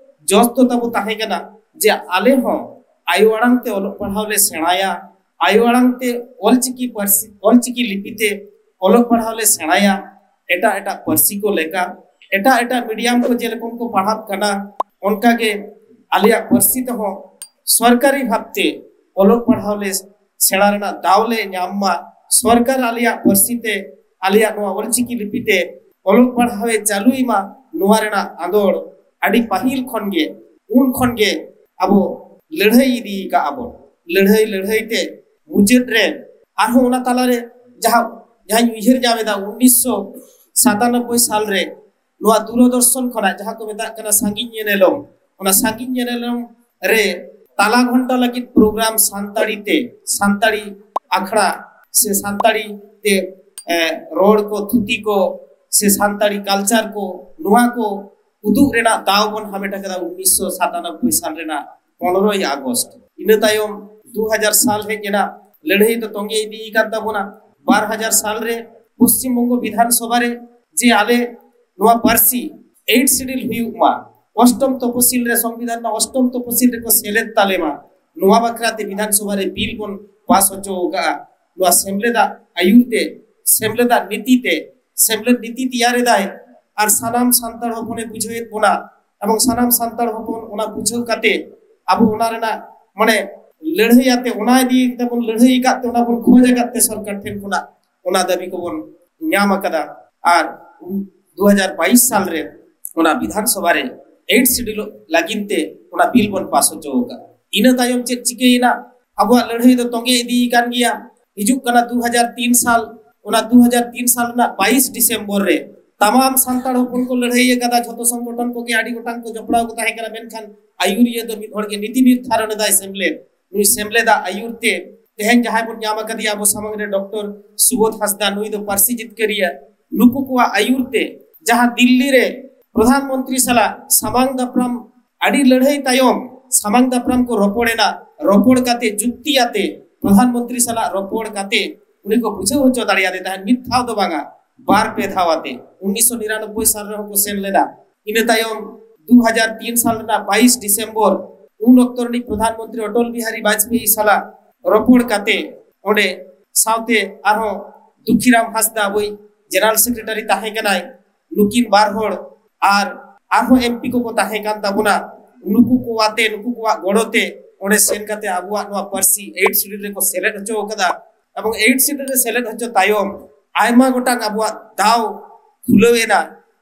ᱡᱚᱥ ᱫᱚ ᱛᱟᱵᱚ ᱛᱟᱦᱮᱸ ᱠᱟᱱᱟ ᱡᱮ ᱟᱞᱮ ᱦᱚᱸ ᱟᱭᱳ ᱟᱲᱟᱝ ᱛᱮ ᱚᱞᱚᱜ ᱯᱟᱲᱦᱟᱣ ᱞᱮ ᱥᱮᱬᱟᱭᱟ, ᱟᱭᱳ ᱟᱲᱟᱝ ᱛᱮ ᱚᱞᱪᱤᱠᱤ ᱯᱟᱹᱨᱥᱤ, ᱚᱞᱪᱤᱠᱤ ᱞᱤᱯᱤ ᱛᱮ ᱚᱞᱚᱜ ᱯᱟᱲᱦᱟᱣ ᱞᱮ ᱥᱮᱬᱟᱭᱟ᱾ ᱮᱴᱟᱜ ᱮᱴᱟᱜ ᱯᱟᱹᱨᱥᱤ ᱠᱚ ᱞᱮᱠᱟ, ᱮᱴᱟᱜ ᱮᱴᱟᱜ ᱢᱤᱰᱤᱭᱟᱢ ᱠᱚ ᱡᱮᱨᱚᱠᱚᱢ ᱠᱚ ᱯᱟᱲᱦᱟᱜ ᱠᱟᱱᱟ, ᱚᱱᱠᱟ ᱜᱮ ᱟᱞᱮᱭᱟᱜ ᱯᱟᱹᱨᱥᱤ ᱛᱮᱦᱚᱸ ᱥᱚᱨᱠᱟᱨᱤ ᱵᱷᱟᱵᱽᱛᱮ ᱚᱞᱚᱜ ᱯᱟᱲᱦᱟᱣ ᱞᱮ ᱥᱮᱬᱟ ᱨᱮᱱᱟᱜ ᱫᱟᱣ ᱞᱮ ᱧᱟᱢ ᱢᱟ᱾ ᱥᱚᱨᱠᱟᱨ ᱟᱞᱮᱭᱟᱜ ᱯᱟᱹᱨᱥᱤ ᱛᱮ, ᱟᱞᱮᱭᱟᱜ ᱱᱚᱣᱟ ᱚᱞᱪᱤᱠᱤ ᱞᱤᱯᱤ ᱛᱮ ᱚᱞᱚᱜ ᱯᱟᱲᱦᱟᱣ ᱮ ᱪᱟᱹᱞᱩᱭ ᱢᱟ, ᱱᱚᱣᱟ ᱨᱮᱱᱟᱜ ᱟᱸᱫᱳᱲ ᱟᱹᱰᱤ ᱯᱟᱹᱦᱤᱞ ᱠᱷᱚᱱ ᱜᱮ, ᱩᱱ ᱠᱷᱚᱱ ᱜᱮ ᱟᱵᱚ ᱞᱟᱹᱲᱦᱟᱹᱭ ᱤᱫᱤ ᱠᱟᱜᱼᱟ ᱵᱚᱱ᱾ ᱞᱟᱹᱲᱦᱟᱹᱭ ᱞᱟᱹᱲᱦᱟᱹᱭ ᱛᱮ ᱢᱩᱪᱟᱹᱫ ᱨᱮ ᱟᱨᱦᱚᱸ ᱚᱱᱟ ᱛᱟᱞᱟᱨᱮ ᱡᱟᱦᱟᱸ ᱡᱟᱦᱟᱸᱧ ᱩᱭᱦᱟᱹᱨ ᱧᱟᱢ ᱮᱫᱟ, ᱩᱱᱤᱥᱥᱚ ᱥᱟᱛᱟᱱᱚᱵᱵᱳᱭ ᱥᱟᱞ ᱨᱮ ᱱᱚᱣᱟ ᱫᱩᱨᱚᱫᱚᱨᱥᱚᱱ ᱠᱷᱚᱱᱟᱜ ᱡᱟᱦᱟᱸ ᱠᱚ ᱢᱮᱛᱟᱜ ᱠᱟᱱᱟ ᱥᱟᱺᱜᱤᱧ ᱧᱮᱱᱮᱞᱚᱢ, ᱚᱱᱟ ᱥᱟᱺᱜᱤᱧ ᱧᱮᱱᱮᱞᱚᱢ ᱨᱮ ᱛᱟᱞᱟ ᱜᱷᱚᱱᱴᱟ ᱞᱟᱹᱜᱤᱫ ᱯᱨᱳᱜᱨᱟᱢ ᱥᱟᱱᱛᱟᱲᱤ ᱛᱮ, ᱥᱟᱱᱛᱟᱲᱤ ᱟᱠᱷᱲᱟ ᱥᱮ ᱥᱟᱱᱛᱟᱲᱤ ᱛᱮ ᱮ, ᱨᱚᱲ ᱠᱚ, ᱛᱷᱩᱛᱤ ᱠᱚ ᱥᱮ ᱥᱟᱱᱛᱟᱲᱤ ᱠᱟᱞᱪᱟᱨ ᱠᱚ, ᱱᱚᱣᱟ ᱠᱚ ᱩᱫᱩᱜ ᱨᱮᱱᱟᱜ ᱫᱟᱣ ᱵᱚᱱ ᱦᱟᱢᱮᱴ ᱟᱠᱟᱫᱟ ᱩᱱᱤᱥᱥᱚ ᱥᱟᱛᱟᱱᱚᱵᱵᱳᱭ ᱥᱟᱞ ᱨᱮᱱᱟᱜ ᱯᱚᱱᱨᱚᱭ ᱟᱜᱚᱥᱴ᱾ ᱤᱱᱟᱹ ᱛᱟᱭᱚᱢ ᱫᱩ ᱦᱟᱡᱟᱨ ᱥᱟᱞ ᱦᱮᱡ ᱮᱱᱟ, ᱞᱟᱹᱲᱦᱟᱹᱭ ᱫᱚ ᱛᱚᱸᱜᱮ ᱤᱫᱤ ᱟᱠᱟᱱ ᱛᱟᱵᱚᱱᱟ᱾ ᱵᱟᱨ ᱦᱟᱡᱟᱨ ᱥᱟᱞ ᱨᱮ ᱯᱚᱥᱪᱤᱢ ᱵᱚᱝᱜᱚ ᱵᱤᱫᱷᱟᱱ ᱥᱚᱵᱷᱟ ᱨᱮ ᱡᱮ ᱟᱞᱮ ᱱᱚᱣᱟ ᱯᱟᱹᱨᱥᱤ ᱮᱭᱤᱴ ᱥᱤᱰᱤᱞ ᱦᱩᱭᱩᱜ ᱢᱟ, ᱚᱥᱴᱚᱢ ᱛᱚᱯᱚᱥᱤᱞ ᱨᱮ, ᱥᱚᱝᱵᱤᱫᱷᱟᱱ ᱨᱮᱱᱟᱜ ᱚᱥᱴᱚᱢ ᱛᱚᱯᱚᱥᱤᱞ ᱨᱮᱠᱚ ᱥᱮᱞᱮᱫ ᱛᱟᱞᱮ ᱢᱟ, ᱱᱚᱣᱟ ᱵᱟᱠᱷᱨᱟ ᱛᱮ ᱵᱤᱫᱷᱟᱱ ᱥᱚᱵᱷᱟ ᱨᱮ ᱵᱤᱞ ᱵᱚᱱ ᱯᱟᱥ ᱦᱚᱪᱚ ᱟᱠᱟᱫᱼᱟ᱾ ᱱᱚᱣᱟ ᱥᱮᱢᱞᱮᱫᱟᱜ ᱟᱹᱭᱩᱨ ᱛᱮ, ᱥᱮᱢᱞᱮᱫᱟᱜ ᱱᱤᱛᱤ ᱛᱮ, ᱥᱮᱢᱞᱮᱫ ᱱᱤᱛᱤ ᱛᱮᱭᱟᱨ ᱮᱫᱟᱭ ᱟᱨ ᱥᱟᱱᱟᱢ ᱥᱟᱱᱛᱟᱲ ᱦᱚᱯᱚᱱᱮ ᱵᱩᱡᱷᱟᱹᱣᱮᱫ ᱵᱚᱱᱟ, ᱮᱵᱚᱝ ᱥᱟᱱᱟᱢ ᱥᱟᱱᱛᱟᱲ ᱦᱚᱯᱚᱱ ᱚᱱᱟ ᱵᱩᱡᱷᱟᱹᱣ ᱠᱟᱛᱮ ᱟᱵᱚ ᱚᱱᱟ ᱨᱮᱱᱟᱜ ᱢᱟᱱᱮ ᱞᱟᱹᱲᱦᱟᱹᱭ ᱟᱛᱮ ᱚᱱᱟ ᱤᱫᱤ ᱠᱟᱛᱮ ᱵᱚᱱ ᱞᱟᱹᱲᱦᱟᱹᱭ ᱟᱠᱟᱫ ᱛᱮ ᱚᱱᱟ ᱵᱚᱱ ᱠᱷᱚᱡ ᱟᱠᱟᱫ ᱛᱮ ᱥᱚᱨᱠᱟᱨ ᱴᱷᱮᱱ ᱠᱷᱚᱱᱟᱜ ᱚᱱᱟ ᱫᱟᱹᱵᱤ ᱠᱚᱵᱚᱱ ᱧᱟᱢ ᱟᱠᱟᱫᱟ᱾ ᱟᱨ ᱫᱩ ᱦᱟᱡᱟᱨ ᱵᱟᱭᱤᱥ ᱥᱟᱞ ᱨᱮ ᱚᱱᱟ ᱵᱤᱫᱷᱟᱱ ᱥᱚᱵᱷᱟ ᱨᱮ ᱮᱭᱤᱴ ᱥᱤᱰᱤᱞ ᱞᱟᱹᱜᱤᱫ ᱛᱮ ᱚᱱᱟ ᱵᱤᱞ ᱵᱚᱱ ᱯᱟᱥ ᱦᱚᱪᱚ ᱟᱠᱟᱫᱟ᱾ ᱤᱱᱟᱹ ᱛᱟᱭᱚᱢ ᱪᱮᱫ ᱪᱤᱠᱟᱹᱭᱮᱱᱟ? ᱟᱵᱚᱣᱟᱜ ᱞᱟᱹᱲᱦᱟᱹᱭ ᱫᱚ ᱛᱚᱸᱜᱮ ᱤᱫᱤ ᱟᱠᱟᱱ ᱜᱮᱭᱟ᱾ ᱦᱤᱡᱩᱜ ᱠᱟᱱᱟ ᱫᱩ ᱦᱟᱡᱟᱨ ᱛᱤᱱ ᱥᱟᱞ, ᱚᱱᱟ ᱫᱩ ᱦᱟᱡᱟᱨ ᱛᱤᱱ ᱥᱟᱞ ᱨᱮᱱᱟᱜ ᱵᱟᱭᱤᱥ ᱰᱤᱥᱮᱢᱵᱚᱨ ᱨᱮ ᱛᱟᱢᱟᱢ ᱥᱟᱱᱛᱟᱲ ᱦᱚᱯᱚᱱ ᱠᱚ ᱞᱟᱹᱲᱦᱟᱹᱭ ᱟᱠᱟᱫᱟ, ᱡᱷᱚᱛᱚ ᱥᱚᱝᱜᱚᱴᱷᱚᱱ ᱠᱚᱜᱮ ᱟᱹᱰᱤ ᱜᱚᱴᱟᱝ ᱠᱚ ᱡᱚᱯᱲᱟᱣ ᱠᱚ ᱛᱟᱦᱮᱸ ᱠᱟᱱᱟ, ᱢᱮᱱᱠᱷᱟᱱ ᱟᱹᱭᱩᱨᱤᱭᱟᱹ ᱫᱚ ᱢᱤᱫ ᱦᱚᱲ ᱜᱮ ᱱᱤᱛᱤ ᱱᱤᱨᱫᱷᱟᱨᱚᱱ ᱮᱫᱟᱭ ᱥᱮᱢᱞᱮᱫ᱾ ᱱᱩᱭ ᱥᱮᱢᱞᱮᱫᱟᱜ ᱟᱹᱭᱩᱨ ᱛᱮ ᱛᱮᱦᱮᱧ ᱡᱟᱦᱟᱸᱭ ᱵᱚᱱ ᱧᱟᱢ ᱟᱠᱟᱫᱮᱭᱟ ᱟᱵᱚ ᱥᱟᱢᱟᱝ ᱨᱮ, ᱰᱚᱠᱴᱚᱨ ᱥᱩᱵᱳᱫᱷ ᱦᱟᱸᱥᱫᱟ, ᱱᱩᱭ ᱫᱚ ᱯᱟᱹᱨᱥᱤ ᱡᱤᱛᱠᱟᱹᱨᱤᱭᱟᱹ᱾ ᱱᱩᱠᱩ ᱠᱚᱣᱟᱜ ᱟᱹᱭᱩᱨ ᱛᱮ ᱡᱟᱦᱟᱸ ᱫᱤᱞᱞᱤ ᱨᱮ ᱯᱨᱚᱫᱷᱟᱱ ᱢᱚᱱᱛᱨᱤ ᱥᱟᱞᱟᱜ ᱥᱟᱢᱟᱝ ᱫᱟᱯᱨᱟᱢ, ᱟᱹᱰᱤ ᱞᱟᱹᱲᱦᱟᱹᱭ ᱛᱟᱭᱚᱢ ᱥᱟᱢᱟᱝ ᱫᱟᱯᱨᱟᱢ ᱠᱚ ᱨᱚᱯᱚᱲ ᱮᱱᱟ᱾ ᱨᱚᱯᱚᱲ ᱠᱟᱛᱮ, ᱡᱩᱠᱛᱤ ᱟᱛᱮ, ᱯᱨᱚᱫᱷᱟᱱ ᱢᱚᱱᱛᱨᱤ ᱥᱟᱞᱟᱜ ᱨᱚᱯᱚᱲ ᱠᱟᱛᱮ ᱩᱱᱤ ᱠᱚ ᱵᱩᱡᱷᱟᱹᱣ ᱦᱚᱪᱚ ᱫᱟᱲᱮᱭᱟᱫᱮ ᱛᱟᱦᱮᱸᱫ, ᱢᱤᱫ ᱫᱷᱟᱣ ᱫᱚ ᱵᱟᱝᱟ, ᱵᱟᱨ ᱯᱮ ᱫᱷᱟᱣ ᱟᱛᱮ᱾ ᱩᱱᱤᱥᱥᱚ ᱱᱤᱨᱟᱱᱚᱵᱵᱳᱭ ᱥᱟᱞ ᱨᱮᱦᱚᱸ ᱠᱚ ᱥᱮᱱ ᱞᱮᱱᱟ᱾ ᱤᱱᱟᱹ ᱛᱟᱭᱚᱢ ᱫᱩ ᱦᱟᱡᱟᱨ ᱛᱤᱱ ᱥᱟᱞ ᱨᱮᱱᱟᱜ ᱵᱟᱭᱤᱥ ᱰᱤᱥᱮᱢᱵᱚᱨ, ᱩᱱ ᱚᱠᱛᱚ ᱨᱤᱱᱤᱡ ᱯᱨᱚᱫᱷᱟᱱ ᱢᱚᱱᱛᱨᱤ ᱚᱴᱚᱞ ᱵᱤᱦᱟᱨᱤ ᱵᱟᱡᱽᱯᱮᱭᱤ ᱥᱟᱞᱟᱜ ᱨᱚᱯᱚᱲ ᱠᱟᱛᱮ ᱚᱸᱰᱮ ᱥᱟᱶᱛᱮ ᱟᱨᱦᱚᱸ ᱫᱩᱠᱷᱤᱨᱟᱢ ᱦᱟᱸᱥᱫᱟ ᱟᱵᱚᱭᱤᱡ ᱡᱮᱱᱟᱨᱟᱞ ᱥᱮᱠᱨᱮᱴᱟᱨᱤ ᱛᱟᱦᱮᱸ ᱠᱟᱱᱟᱭ, ᱱᱩᱠᱤᱱ ᱵᱟᱨ ᱦᱚᱲ ᱟᱨ ᱟᱨᱦᱚᱸ ᱮᱢᱯᱤ ᱠᱚᱠᱚ ᱛᱟᱦᱮᱸ ᱠᱟᱱ ᱛᱟᱵᱚᱱᱟ᱾ ᱱᱩᱠᱩ ᱠᱚ ᱟᱛᱮ, ᱱᱩᱠᱩ ᱠᱚᱣᱟᱜ ᱜᱚᱲᱚ ᱛᱮ ᱚᱸᱰᱮ ᱥᱮᱱ ᱠᱟᱛᱮ ᱟᱵᱚᱣᱟᱜ ᱱᱚᱣᱟ ᱯᱟᱹᱨᱥᱤ ᱮᱭᱤᱴ ᱥᱤᱰᱤᱞ ᱨᱮᱠᱚ ᱥᱮᱞᱮᱫ ᱦᱚᱪᱚ ᱟᱠᱟᱫᱟ᱾ ᱮᱵᱚᱝ ᱮᱭᱤᱴ ᱥᱤᱰᱤᱞ ᱨᱮ ᱥᱮᱞᱮᱫ ᱦᱚᱪᱚ ᱛᱟᱭᱚᱢ ᱟᱭᱢᱟ ᱜᱚᱴᱟᱝ ᱟᱵᱚᱣᱟᱜ ᱫᱟᱣ ᱠᱷᱩᱞᱟᱹᱣ ᱮᱱᱟ᱾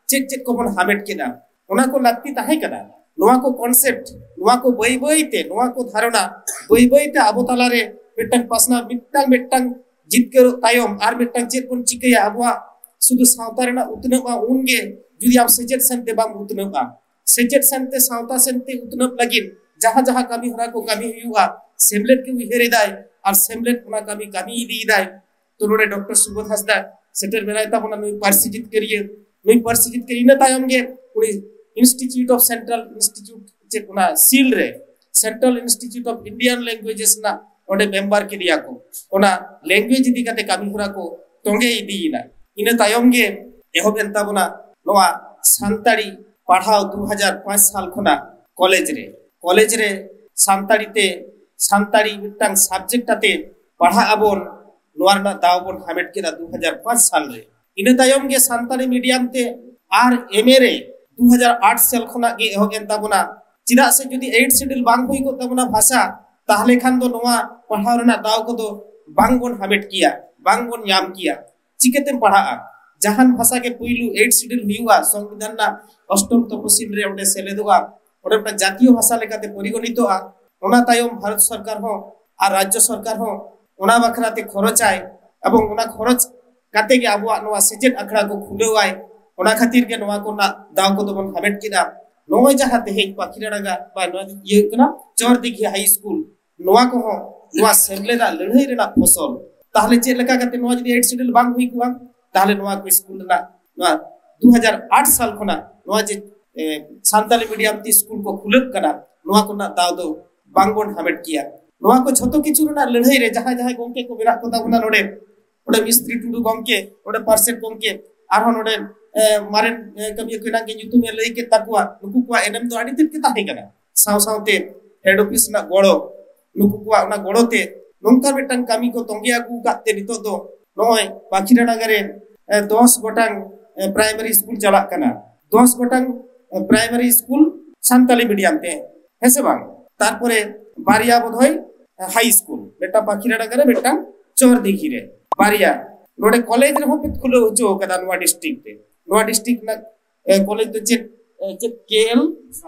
ᱪᱮᱫ ᱪᱮᱫ ᱠᱚᱵᱚᱱ ᱦᱟᱢᱮᱴ ᱠᱮᱫᱟ, ᱚᱱᱟ ᱠᱚ ᱞᱟᱹᱠᱛᱤ ᱛᱟᱦᱮᱸ ᱠᱟᱱᱟ᱾ ᱱᱚᱣᱟ ᱠᱚ ᱠᱚᱱᱥᱮᱯᱴ, ᱱᱚᱣᱟ ᱠᱚ ᱵᱟᱹᱭ ᱵᱟᱹᱭ ᱛᱮ, ᱱᱚᱣᱟ ᱠᱚ ᱫᱷᱟᱨᱚᱱᱟ ᱵᱟᱹᱭ ᱵᱟᱹᱭ ᱛᱮ ᱟᱵᱚ ᱛᱟᱞᱟᱨᱮ ᱢᱤᱫᱴᱟᱝ ᱯᱟᱥᱱᱟᱣ, ᱢᱤᱫᱴᱟᱝ ᱢᱤᱫᱴᱟᱝ ᱡᱤᱛᱠᱟᱹᱨᱚᱜ ᱛᱟᱭᱚᱢ ᱟᱨ ᱢᱤᱫᱴᱟᱝ ᱪᱮᱫ ᱵᱚᱱ ᱪᱤᱠᱟᱹᱭᱟ? ᱟᱵᱚᱣᱟᱜ ᱥᱩᱫᱷᱩ ᱥᱟᱶᱛᱟ ᱨᱮᱱᱟᱜ ᱩᱛᱱᱟᱹᱣᱟ ᱩᱱᱜᱮ ᱡᱩᱫᱤ ᱟᱢ ᱥᱮᱪᱮᱫ ᱥᱮᱱᱛᱮ ᱵᱟᱢ ᱩᱛᱱᱟᱹᱣᱟ᱾ ᱥᱮᱪᱮᱫ ᱥᱮᱱᱛᱮ, ᱥᱟᱶᱛᱟ ᱥᱮᱱᱛᱮ ᱩᱛᱱᱟᱹᱣ ᱞᱟᱹᱜᱤᱫ ᱡᱟᱦᱟᱸ ᱡᱟᱦᱟᱸ ᱠᱟᱹᱢᱤ ᱦᱚᱨᱟ ᱠᱚ ᱠᱟᱹᱢᱤ ᱦᱩᱭᱩᱜᱼᱟ, ᱥᱮᱢᱞᱮᱫ ᱜᱮ ᱩᱭᱦᱟᱹᱨ ᱮᱫᱟᱭ ᱟᱨ ᱥᱮᱢᱞᱮᱫ ᱚᱱᱟ ᱠᱟᱹᱢᱤ ᱠᱟᱹᱢᱤ ᱤᱫᱤᱭᱮᱫᱟᱭ᱾ ᱛᱚ ᱱᱚᱰᱮ ᱰᱚᱠᱴᱚᱨ ᱥᱩᱵᱳᱫᱷ ᱦᱟᱸᱥᱫᱟ ᱥᱮᱴᱮᱨ ᱢᱮᱱᱟᱭ ᱛᱟᱵᱚᱱᱟ, ᱱᱩᱭ ᱯᱟᱹᱨᱥᱤ ᱡᱤᱛᱠᱟᱹᱨᱤᱭᱟᱹ, ᱱᱩᱭ ᱯᱟᱹᱨᱥᱤ ᱡᱤᱛᱠᱟᱹᱨᱤᱭᱟᱹ᱾ ᱤᱱᱟᱹ ᱛᱟᱭᱚᱢ ᱜᱮ ᱩᱱᱤ Institute of Central Institute, ᱪᱮᱫ ᱚᱱᱟ ᱥᱤᱞ ᱨᱮ Central Institute of Indian Languages ᱨᱮᱱᱟᱜ ᱚᱸᱰᱮ ᱢᱮᱢᱵᱟᱨ ᱠᱮᱫᱮᱭᱟ ᱠᱚ᱾ ᱚᱱᱟ ᱞᱮᱝᱜᱩᱭᱮᱡᱽ ᱤᱫᱤ ᱠᱟᱛᱮ ᱠᱟᱹᱢᱤ ᱦᱚᱨᱟ ᱠᱚ ᱛᱚᱸᱜᱮ ᱤᱫᱤᱭᱮᱱᱟ᱾ ᱤᱱᱟᱹ ᱛᱟᱭᱚᱢ ᱜᱮ ᱮᱦᱚᱵ ᱮᱱ ᱛᱟᱵᱚᱱᱟ ᱱᱚᱣᱟ ᱥᱟᱱᱛᱟᱲᱤ ᱯᱟᱲᱦᱟᱣ ᱫᱩ ᱦᱟᱡᱟᱨ ᱯᱟᱸᱪ ᱥᱟᱞ ᱠᱷᱚᱱᱟᱜ ᱠᱚᱞᱮᱡᱽ ᱨᱮ, ᱠᱚᱞᱮᱡᱽ ᱨᱮ ᱥᱟᱱᱛᱟᱲᱤ ᱛᱮ, ᱥᱟᱱᱛᱟᱲᱤ ᱢᱤᱫᱴᱟᱝ ᱥᱟᱵᱡᱮᱠᱴ ᱟᱛᱮ ᱯᱟᱲᱦᱟᱜ ᱟᱵᱚᱱ, ᱱᱚᱣᱟ ᱨᱮᱱᱟᱜ ᱫᱟᱣ ᱵᱚᱱ ᱦᱟᱢᱮᱴ ᱠᱮᱫᱟ ᱫᱩ ᱦᱟᱡᱟᱨ ᱯᱟᱸᱪ ᱥᱟᱞ ᱨᱮ᱾ ᱤᱱᱟᱹ ᱛᱟᱭᱚᱢ ᱜᱮ ᱥᱟᱱᱛᱟᱲᱤ ᱢᱤᱰᱤᱭᱟᱢ ᱛᱮ ᱟᱨ ᱮᱢ ᱮ ᱨᱮ ᱫᱩ ᱦᱟᱡᱟᱨ ᱟᱴ ᱥᱟᱞ ᱠᱷᱚᱱᱟᱜ ᱜᱮ ᱮᱦᱚᱵ ᱮᱱ ᱛᱟᱵᱚᱱᱟ᱾ ᱪᱮᱫᱟᱜ ᱥᱮ ᱡᱩᱫᱤ ᱮᱭᱤᱴ ᱥᱤᱰᱩᱞ ᱵᱟᱝ ᱦᱩᱭ ᱠᱚᱜ ᱛᱟᱵᱚᱱᱟ ᱵᱷᱟᱥᱟ, ᱛᱟᱦᱞᱮ ᱠᱷᱟᱱ ᱫᱚ ᱱᱚᱣᱟ ᱯᱟᱲᱦᱟᱣ ᱨᱮᱱᱟᱜ ᱫᱟᱣ ᱠᱚᱫᱚ ᱵᱟᱝ ᱵᱚᱱ ᱦᱟᱢᱮᱴ ᱠᱮᱭᱟ, ᱵᱟᱝ ᱵᱚᱱ ᱧᱟᱢ ᱠᱮᱭᱟ᱾ ᱪᱤᱠᱟᱹᱛᱮᱢ ᱯᱟᱲᱦᱟᱜᱼᱟ? ᱡᱟᱦᱟᱱ ᱵᱷᱟᱥᱟ ᱜᱮ ᱯᱩᱭᱞᱩ ᱮᱭᱤᱴ ᱥᱤᱰᱩᱞ ᱦᱩᱭᱩᱜᱼᱟ, ᱥᱚᱝᱵᱤᱫᱷᱟᱱ ᱨᱮᱱᱟᱜ ᱚᱥᱴᱚᱢ ᱛᱚᱯᱚᱥᱤᱞ ᱨᱮ ᱚᱸᱰᱮ ᱥᱮᱞᱮᱫᱚᱜᱼᱟ, ᱚᱸᱰᱮ ᱢᱤᱫᱴᱟᱝ ᱡᱟᱛᱤᱭᱚ ᱵᱷᱟᱥᱟ ᱞᱮᱠᱟᱛᱮ ᱯᱚᱨᱤᱜᱚᱱᱤᱛᱚᱜᱼᱟ᱾ ᱚᱱᱟ ᱛᱟᱭᱚᱢ ᱵᱷᱟᱨᱚᱛ ᱥᱚᱨᱠᱟᱨ ᱦᱚᱸ ᱟᱨ ᱨᱟᱡᱽᱡᱚ ᱥᱚᱨᱠᱟᱨ ᱦᱚᱸ ᱚᱱᱟ ᱵᱟᱠᱷᱨᱟ ᱛᱮ ᱠᱷᱚᱨᱚᱪᱟᱭ, ᱮᱵᱚᱝ ᱚᱱᱟ ᱠᱷᱚᱨᱚᱪ ᱠᱟᱛᱮ ᱜᱮ ᱟᱵᱚᱣᱟᱜ ᱱᱚᱣᱟ ᱥᱮᱪᱮᱫ ᱟᱠᱷᱲᱟ ᱠᱚ ᱠᱷᱩᱞᱟᱹᱣᱟᱭ᱾ ᱚᱱᱟ ᱠᱷᱟᱹᱛᱤᱨ ᱜᱮ ᱱᱚᱣᱟ ᱠᱚᱨᱮᱱᱟᱜ ᱫᱟᱣ ᱠᱚᱫᱚ ᱵᱚᱱ ᱦᱟᱢᱮᱴ ᱠᱮᱫᱟ᱾ ᱱᱚᱜᱼᱚᱭ ᱡᱟᱦᱟᱸ ᱛᱮᱦᱮᱧ ᱯᱟᱠᱷᱤᱨᱟᱰᱟᱝᱜᱟ ᱵᱟ ᱱᱚᱣᱟ ᱤᱭᱟᱹ ᱠᱟᱱᱟ ᱪᱚᱨ ᱫᱤᱜᱷᱤ ᱦᱟᱭ ᱥᱠᱩᱞ, ᱱᱚᱣᱟ ᱠᱚᱦᱚᱸ ᱱᱚᱣᱟ ᱥᱮᱢᱞᱮᱫᱟᱜ ᱞᱟᱹᱲᱦᱟᱹᱭ ᱨᱮᱱᱟᱜ ᱯᱷᱚᱥᱚᱞ᱾ ᱛᱟᱦᱞᱮ ᱪᱮᱫ ᱞᱮᱠᱟ ᱠᱟᱛᱮ ᱱᱚᱣᱟ ᱡᱩᱫᱤ ᱮᱭᱤᱴ ᱥᱤᱰᱩᱞ ᱵᱟᱝ ᱦᱩᱭ ᱠᱚᱜᱼᱟ, ᱛᱟᱦᱞᱮ ᱱᱚᱣᱟ ᱠᱚ ᱥᱠᱩᱞ ᱨᱮᱱᱟᱜ ᱱᱚᱣᱟ ᱫᱩ ᱦᱟᱡᱟᱨ ᱟᱴ ᱥᱟᱞ ᱠᱷᱚᱱᱟᱜ ᱱᱚᱣᱟ ᱡᱮ, ᱮ, ᱥᱟᱱᱛᱟᱞᱤ ᱢᱤᱰᱤᱭᱟᱢ ᱛᱮ ᱥᱠᱩᱞ ᱠᱚ ᱠᱷᱩᱞᱟᱹᱜ ᱠᱟᱱᱟ, ᱱᱚᱣᱟ ᱠᱚᱨᱮᱱᱟᱜ ᱫᱟᱣ ᱫᱚ ᱵᱟᱝ ᱵᱚᱱ ᱦᱟᱢᱮᱴ ᱠᱮᱭᱟ᱾ ᱱᱚᱣᱟ ᱠᱚ ᱡᱷᱚᱛᱚ ᱠᱤᱪᱷᱩ ᱨᱮᱱᱟᱜ ᱞᱟᱹᱲᱦᱟᱹᱭ ᱨᱮ ᱡᱟᱦᱟᱸᱭ ᱡᱟᱦᱟᱸᱭ ᱜᱚᱝᱠᱮ ᱠᱚ ᱢᱮᱱᱟᱜ ᱠᱚ ᱛᱟᱵᱚᱱᱟ ᱱᱚᱰᱮ, ᱱᱚᱰᱮ ᱢᱤᱥᱛᱨᱤ ᱴᱩᱰᱩ ᱜᱚᱝᱠᱮ, ᱱᱚᱰᱮ ᱯᱟᱨᱥᱮᱛ ᱜᱚᱝᱠᱮ, ᱟᱨᱦᱚᱸ ᱱᱚᱰᱮ, ᱮ, ᱢᱟᱨᱮᱱ, ᱮ, ᱠᱟᱹᱢᱤᱭᱟᱹ ᱠᱚ ᱮᱱᱟᱝ ᱜᱮ ᱧᱩᱛᱩᱢ ᱮ ᱞᱟᱹᱭ ᱠᱮᱫ ᱛᱟᱠᱚᱣᱟ, ᱱᱩᱠᱩ ᱠᱚᱣᱟᱜ ᱮᱱᱮᱢ ᱫᱚ ᱟᱹᱰᱤ ᱛᱮᱫ ᱜᱮ ᱛᱟᱦᱮᱸ ᱠᱟᱱᱟ᱾ ᱥᱟᱶ ᱥᱟᱶᱛᱮ ᱦᱮᱰ ᱚᱯᱷᱤᱥ ᱨᱮᱱᱟᱜ ᱜᱚᱲᱚ, ᱱᱩᱠᱩ ᱠᱚᱣᱟᱜ ᱚᱱᱟ ᱜᱚᱲᱚ ᱛᱮ ᱱᱚᱝᱠᱟ ᱢᱤᱫᱴᱟᱝ ᱠᱟᱹᱢᱤ ᱠᱚ ᱛᱚᱸᱜᱮ ᱟᱹᱜᱩ ᱟᱠᱟᱫ ᱛᱮ ᱱᱤᱛᱚᱜ ᱫᱚ ᱱᱚᱜᱼᱚᱭ ᱯᱟᱠᱷᱤᱨᱟᱰᱟᱝᱜᱟ ᱨᱮ, ᱮ, ᱫᱚᱥ ᱜᱚᱴᱟᱝ, ᱮ, ᱯᱨᱟᱭᱢᱟᱨᱤ ᱥᱠᱩᱞ ᱪᱟᱞᱟᱜ ᱠᱟᱱᱟ, ᱫᱚᱥ ᱜᱚᱴᱟᱝ, ᱮ, ᱯᱨᱟᱭᱢᱟᱨᱤ ᱥᱠᱩᱞ ᱥᱟᱱᱛᱟᱞᱤ ᱢᱤᱰᱤᱭᱟᱢ ᱛᱮ, ᱦᱮᱸ ᱥᱮ ᱵᱟᱝ? ᱛᱟᱨᱯᱚᱨᱮ ᱵᱟᱨᱭᱟ ᱵᱳᱫᱷᱚᱭ, ᱮ, ᱦᱟᱭ ᱥᱠᱩᱞ, ᱢᱤᱫᱴᱟᱝ ᱯᱟᱠᱷᱤᱨᱟᱰᱟᱝᱜᱟ ᱨᱮ, ᱢᱤᱫᱴᱟᱝ ᱪᱚᱨ ᱫᱤᱜᱷᱤ ᱨᱮ, ᱵᱟᱨᱭᱟ᱾ ᱱᱚᱰᱮ ᱠᱚᱞᱮᱡᱽ ᱨᱮᱦᱚᱸ ᱯᱮ ᱠᱷᱩᱞᱟᱹᱣ ᱦᱚᱪᱚ ᱟᱠᱟᱫᱟ ᱱᱚᱣᱟ ᱰᱤᱥᱴᱨᱤᱠᱴ ᱨᱮ᱾ ᱱᱚᱣᱟ ᱰᱤᱥᱴᱨᱤᱠᱴ ᱨᱮᱱᱟᱜ, ᱮ, ᱠᱚᱞᱮᱡᱽ ᱫᱚ ᱪᱮᱫ, ᱮ, ᱪᱮᱫ ᱠᱮ ᱮᱞ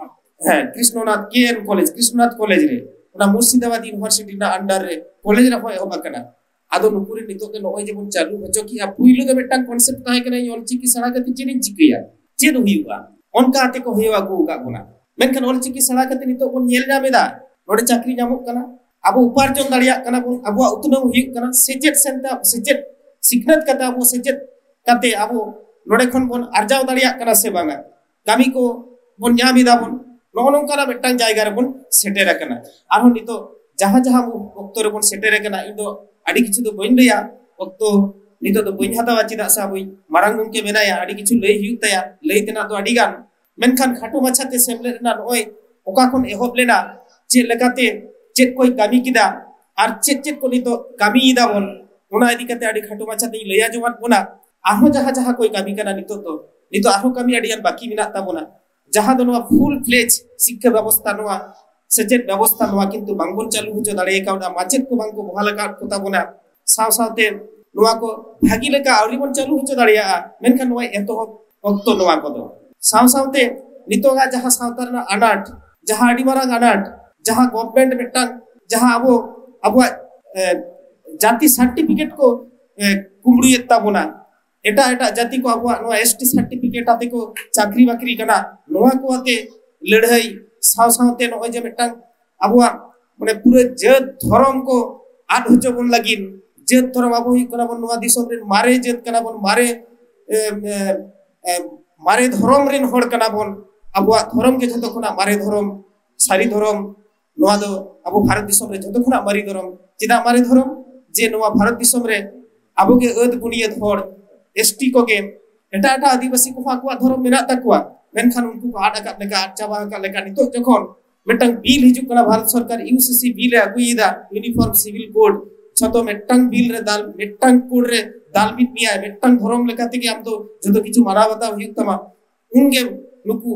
ᱦᱮᱸ, ᱠᱨᱤᱥᱱᱚᱱᱟᱛᱷ ᱠᱮ ᱮᱱ ᱠᱚᱞᱮᱡᱽ, ᱠᱨᱤᱥᱱᱚᱱᱟᱛᱷ ᱠᱚᱞᱮᱡᱽ ᱨᱮ, ᱚᱱᱟ ᱢᱩᱨᱥᱤᱫᱟᱵᱟᱫᱽ ᱤᱭᱩᱱᱤᱵᱷᱟᱨᱥᱤᱴᱤ ᱨᱮᱱᱟᱜ ᱟᱱᱰᱟᱨ ᱨᱮ ᱠᱚᱞᱮᱡᱽ ᱨᱮᱦᱚᱸ ᱮᱦᱚᱵ ᱟᱠᱟᱱᱟ᱾ ᱟᱫᱚ ᱱᱩᱠᱩ ᱨᱮᱱ ᱱᱤᱛᱚᱜ ᱫᱚ ᱱᱚᱜᱼᱚᱭ ᱡᱮᱵᱚᱱ ᱪᱟᱹᱞᱩ ᱦᱚᱪᱚ ᱠᱮᱜᱼᱟ, ᱯᱩᱭᱞᱩ ᱫᱚ ᱢᱤᱫᱴᱟᱝ ᱠᱚᱱᱥᱮᱯᱴ ᱛᱟᱦᱮᱸ ᱠᱟᱱᱟ, ᱤᱧ ᱚᱞᱪᱤᱠᱤ ᱥᱮᱬᱟ ᱠᱟᱛᱮ ᱪᱮᱫ ᱤᱧ ᱪᱤᱠᱟᱹᱭᱟ, ᱪᱮᱫ ᱦᱩᱭᱩᱜᱼᱟ, ᱚᱱᱠᱟ ᱟᱛᱮ ᱠᱚ ᱦᱮᱣ ᱟᱹᱜᱩ ᱟᱠᱟᱫ ᱵᱚᱱᱟ᱾ ᱢᱮᱱᱠᱷᱟᱱ ᱚᱞᱪᱤᱠᱤ ᱥᱮᱬᱟ ᱠᱟᱛᱮ ᱱᱤᱛᱚᱜ ᱵᱚᱱ ᱧᱮᱞ ᱧᱟᱢ ᱮᱫᱟ, ᱱᱚᱰᱮ ᱪᱟᱹᱠᱨᱤ ᱧᱟᱢᱚᱜ ᱠᱟᱱᱟ, ᱟᱵᱚ ᱩᱯᱟᱨᱡᱚᱱ ᱫᱟᱲᱮᱭᱟᱜ ᱠᱟᱱᱟ ᱵᱚᱱ, ᱟᱵᱚᱣᱟᱜ ᱩᱛᱱᱟᱹᱣ ᱦᱩᱭᱩᱜ ᱠᱟᱱᱟ, ᱥᱮᱪᱮᱫ ᱥᱮᱱᱛᱮ, ᱥᱮᱪᱮᱫ, ᱥᱤᱠᱷᱱᱟᱹᱛ ᱠᱟᱛᱮ ᱟᱵᱚ ᱥᱮᱪᱮᱫ ᱠᱟᱛᱮ ᱟᱵᱚ ᱱᱚᱰᱮ ᱠᱷᱚᱱ ᱵᱚᱱ ᱟᱨᱡᱟᱣ ᱫᱟᱲᱮᱭᱟᱜ ᱠᱟᱱᱟ ᱥᱮ ᱵᱟᱝᱟ, ᱠᱟᱹᱢᱤ ᱠᱚ ᱵᱚᱱ ᱧᱟᱢ ᱮᱫᱟ ᱵᱚᱱ, ᱱᱚᱜᱼᱚ ᱱᱚᱝᱠᱟᱱᱟᱜ ᱢᱤᱫᱴᱟᱝ ᱡᱟᱭᱜᱟ ᱨᱮᱵᱚᱱ ᱥᱮᱴᱮᱨ ᱟᱠᱟᱱᱟ᱾ ᱟᱨᱦᱚᱸ ᱱᱤᱛᱚᱜ ᱡᱟᱦᱟᱸ ᱡᱟᱦᱟᱸ ᱚᱠᱛᱚ ᱨᱮᱵᱚᱱ ᱥᱮᱴᱮᱨ ᱟᱠᱟᱱᱟ, ᱤᱧ ᱫᱚ ᱟᱹᱰᱤ ᱠᱤᱪᱷᱩ ᱫᱚ ᱵᱟᱹᱧ ᱞᱟᱹᱭᱟ, ᱚᱠᱛᱚ ᱱᱤᱛᱚᱜ ᱫᱚ ᱵᱟᱹᱧ ᱦᱟᱛᱟᱣᱟ, ᱪᱮᱫᱟᱜ ᱥᱮ ᱟᱵᱚᱭᱤᱡ ᱢᱟᱨᱟᱝ ᱜᱚᱢᱠᱮ ᱢᱮᱱᱟᱭᱟ, ᱟᱹᱰᱤ ᱠᱤᱪᱷᱩ ᱞᱟᱹᱭ ᱦᱩᱭᱩᱜ ᱛᱟᱭᱟ, ᱞᱟᱹᱭ ᱛᱮᱱᱟᱜ ᱫᱚ ᱟᱹᱰᱤ ᱜᱟᱱ᱾ ᱢᱮᱱᱠᱷᱟᱱ ᱠᱷᱟᱴᱚ ᱢᱟᱪᱷᱟᱛᱮ ᱥᱮᱢᱞᱮᱫ ᱨᱮᱱᱟᱜ ᱱᱚᱜᱼᱚᱭ ᱚᱠᱟ ᱠᱷᱚᱱ ᱮᱦᱚᱵ ᱞᱮᱱᱟ, ᱪᱮᱫ ᱞᱮᱠᱟᱛᱮ ᱪᱮᱫ ᱠᱚᱭ ᱠᱟᱹᱢᱤ ᱠᱮᱫᱟ, ᱟᱨ ᱪᱮᱫ ᱪᱮᱫ ᱠᱚ ᱱᱤᱛᱚᱜ ᱠᱟᱹᱢᱤᱭᱮᱫᱟ ᱵᱚᱱ, ᱚᱱᱟ ᱤᱫᱤ ᱠᱟᱛᱮ ᱟᱹᱰᱤ ᱠᱷᱟᱴᱚ ᱢᱟᱪᱷᱟᱛᱮᱧ ᱞᱟᱹᱭ ᱟᱸᱡᱚᱢᱟᱫ ᱵᱚᱱᱟ᱾ ᱟᱨᱦᱚᱸ ᱡᱟᱦᱟᱸ ᱡᱟᱦᱟᱸ ᱠᱚᱭ ᱠᱟᱹᱢᱤ ᱠᱟᱱᱟ ᱱᱤᱛᱚᱜ ᱫᱚ, ᱱᱤᱛᱚᱜ ᱟᱨᱦᱚᱸ ᱠᱟᱹᱢᱤ ᱟᱹᱰᱤ ᱜᱟᱱ ᱵᱟᱹᱠᱤ ᱢᱮᱱᱟᱜ ᱛᱟᱵᱚᱱᱟ, ᱡᱟᱦᱟᱸ ᱫᱚ ᱱᱚᱣᱟ ᱯᱷᱩᱞ ᱯᱷᱞᱮᱡᱽ ᱥᱤᱠᱠᱷᱟ ᱵᱮᱵᱚᱥᱛᱷᱟ, ᱱᱚᱣᱟ ᱥᱮᱪᱮᱫ ᱵᱮᱵᱚᱥᱛᱷᱟ, ᱱᱚᱣᱟ ᱠᱤᱱᱛᱩ ᱵᱟᱝᱵᱚᱱ ᱪᱟᱹᱞᱩ ᱦᱚᱪᱚ ᱫᱟᱲᱮ ᱠᱟᱣᱫᱟ, ᱢᱟᱪᱮᱫ ᱠᱚ ᱵᱟᱝᱠᱚ ᱵᱚᱦᱟᱞ ᱟᱠᱟᱫ ᱠᱚ ᱛᱟᱵᱚᱱᱟ᱾ ᱥᱟᱶ ᱥᱟᱶᱛᱮ ᱱᱚᱣᱟ ᱠᱚ ᱵᱷᱟᱹᱜᱤ ᱞᱮᱠᱟ ᱟᱹᱣᱨᱤ ᱵᱚᱱ ᱪᱟᱹᱞᱩ ᱦᱚᱪᱚ ᱫᱟᱲᱮᱭᱟᱜᱼᱟ, ᱢᱮᱱᱠᱷᱟᱱ ᱱᱚᱣᱟ ᱮᱛᱚᱦᱚᱵ ᱚᱠᱛᱚ ᱱᱚᱣᱟ ᱠᱚᱫᱚ᱾ ᱥᱟᱶ ᱥᱟᱶᱛᱮ ᱱᱤᱛᱚᱜᱟᱜ ᱡᱟᱦᱟᱸ ᱥᱟᱶᱛᱟ ᱨᱮᱱᱟᱜ ᱟᱱᱟᱴ, ᱡᱟᱦᱟᱸ ᱟᱹᱰᱤ ᱢᱟᱨᱟᱝ ᱟᱱᱟᱴ, ᱡᱟᱦᱟᱸ ᱜᱚᱵᱷᱢᱮᱱᱴ ᱢᱤᱫᱴᱟᱝ, ᱡᱟᱦᱟᱸ ᱟᱵᱚ ᱟᱵᱚᱣᱟᱜ, ᱮ, ᱡᱟᱹᱛᱤ ᱥᱟᱨᱴᱤᱯᱷᱤᱠᱮᱴ ᱠᱚ, ᱮ, ᱠᱩᱢᱵᱽᱲᱩᱭᱮᱫ ᱛᱟᱵᱚᱱᱟ, ᱮᱴᱟᱜ ᱮᱴᱟᱜ ᱡᱟᱹᱛᱤ ᱠᱚ ᱟᱵᱚᱣᱟᱜ ᱱᱚᱣᱟ ᱮᱥ ᱴᱤ ᱥᱟᱨᱴᱤᱯᱷᱤᱠᱮᱴ ᱟᱛᱮ ᱠᱚ ᱪᱟᱹᱠᱨᱤ ᱵᱟᱹᱠᱨᱤ ᱠᱟᱱᱟ, ᱱᱚᱣᱟ ᱠᱚ ᱟᱛᱮ ᱞᱟᱹᱲᱦᱟᱹᱭ, ᱥᱟᱶ ᱥᱟᱶᱛᱮ ᱱᱚᱜᱼᱚᱭ ᱡᱮ ᱢᱤᱫᱴᱟᱝ ᱟᱵᱚᱣᱟᱜ ᱢᱟᱱᱮ ᱯᱩᱨᱟᱹ ᱡᱟᱹᱛ ᱫᱷᱚᱨᱚᱢ ᱠᱚ ᱟᱫ ᱦᱚᱪᱚ ᱵᱚᱱ ᱞᱟᱹᱜᱤᱫ, ᱡᱟᱹᱛ ᱫᱷᱚᱨᱚᱢ, ᱟᱵᱚ ᱦᱩᱭᱩᱜ ᱠᱟᱱᱟ ᱵᱚᱱ ᱱᱚᱣᱟ ᱫᱤᱥᱚᱢ ᱨᱮᱱ ᱢᱟᱨᱮ ᱡᱟᱹᱛ ᱠᱟᱱᱟ ᱵᱚᱱ, ᱢᱟᱨᱮ, ᱮᱢ, ᱮᱢ, ᱮᱢ, ᱢᱟᱨᱮ ᱫᱷᱚᱨᱚᱢ ᱨᱮᱱ ᱦᱚᱲ ᱠᱟᱱᱟ ᱵᱚᱱ᱾ ᱟᱵᱚᱣᱟᱜ ᱫᱷᱚᱨᱚᱢ ᱜᱮ ᱡᱷᱚᱛᱚ ᱠᱷᱚᱱᱟᱜ ᱢᱟᱨᱮ ᱫᱷᱚᱨᱚᱢ, ᱥᱟᱹᱨᱤ ᱫᱷᱚᱨᱚᱢ᱾ ᱱᱚᱣᱟ ᱫᱚ ᱟᱵᱚ ᱵᱷᱟᱨᱚᱛ ᱫᱤᱥᱚᱢ ᱨᱮ ᱡᱷᱚᱛᱚ ᱠᱷᱚᱱᱟᱜ ᱢᱟᱨᱮ ᱫᱷᱚᱨᱚᱢ᱾ ᱪᱮᱫᱟᱜ ᱢᱟᱨᱮ ᱫᱷᱚᱨᱚᱢ? ᱡᱮ ᱱᱚᱣᱟ ᱵᱷᱟᱨᱚᱛ ᱫᱤᱥᱚᱢ ᱨᱮ ᱟᱵᱚ ᱜᱮ ᱟᱹᱫ ᱵᱩᱱᱤᱭᱟᱹᱫ ᱦᱚᱲ, ᱮᱥ ᱴᱤ ᱠᱚᱜᱮ, ᱮᱴᱟᱜ ᱮᱴᱟᱜ ᱟᱹᱫᱤᱵᱟᱹᱥᱤ ᱠᱚᱦᱚᱸ ᱟᱠᱚᱣᱟᱜ ᱫᱷᱚᱨᱚᱢ ᱢᱮᱱᱟᱜ ᱛᱟᱠᱚᱣᱟ, ᱢᱮᱱᱠᱷᱟᱱ ᱩᱱᱠᱩ ᱠᱚ ᱟᱫ ᱟᱠᱟᱫ ᱞᱮᱠᱟ, ᱟᱫ ᱪᱟᱵᱟ ᱟᱠᱟᱫ ᱞᱮᱠᱟ᱾ ᱱᱤᱛᱚᱜ ᱡᱚᱠᱷᱚᱱ ᱢᱤᱫᱴᱟᱝ ᱵᱤᱞ ᱦᱤᱡᱩᱜ ᱠᱟᱱᱟ, ᱵᱷᱟᱨᱚᱛ ᱥᱚᱨᱠᱟᱨ ᱤᱭᱩ ᱥᱤ ᱥᱤ ᱵᱤᱞ ᱮ ᱟᱹᱜᱩᱭᱮᱫᱟ, ᱤᱭᱩᱱᱤᱯᱷᱚᱨᱢ ᱥᱤᱵᱤᱞ ᱠᱳᱰ, ᱡᱷᱚᱛᱚ ᱢᱤᱫᱴᱟᱝ ᱵᱤᱞ ᱨᱮ ᱫᱟᱞ, ᱢᱤᱫᱴᱟᱝ ᱠᱳᱰ ᱨᱮ ᱫᱟᱞ ᱢᱤᱫ ᱢᱮᱭᱟᱭ, ᱢᱤᱫᱴᱟᱝ ᱫᱷᱚᱨᱚᱢ ᱞᱮᱠᱟ ᱛᱮᱜᱮ ᱟᱢ ᱫᱚ ᱡᱷᱚᱛᱚ ᱠᱤᱪᱷᱩ ᱢᱟᱱᱟᱣ ᱵᱟᱛᱟᱣ ᱦᱩᱭᱩᱜ ᱛᱟᱢᱟ᱾ ᱩᱱᱜᱮ ᱱᱩᱠᱩ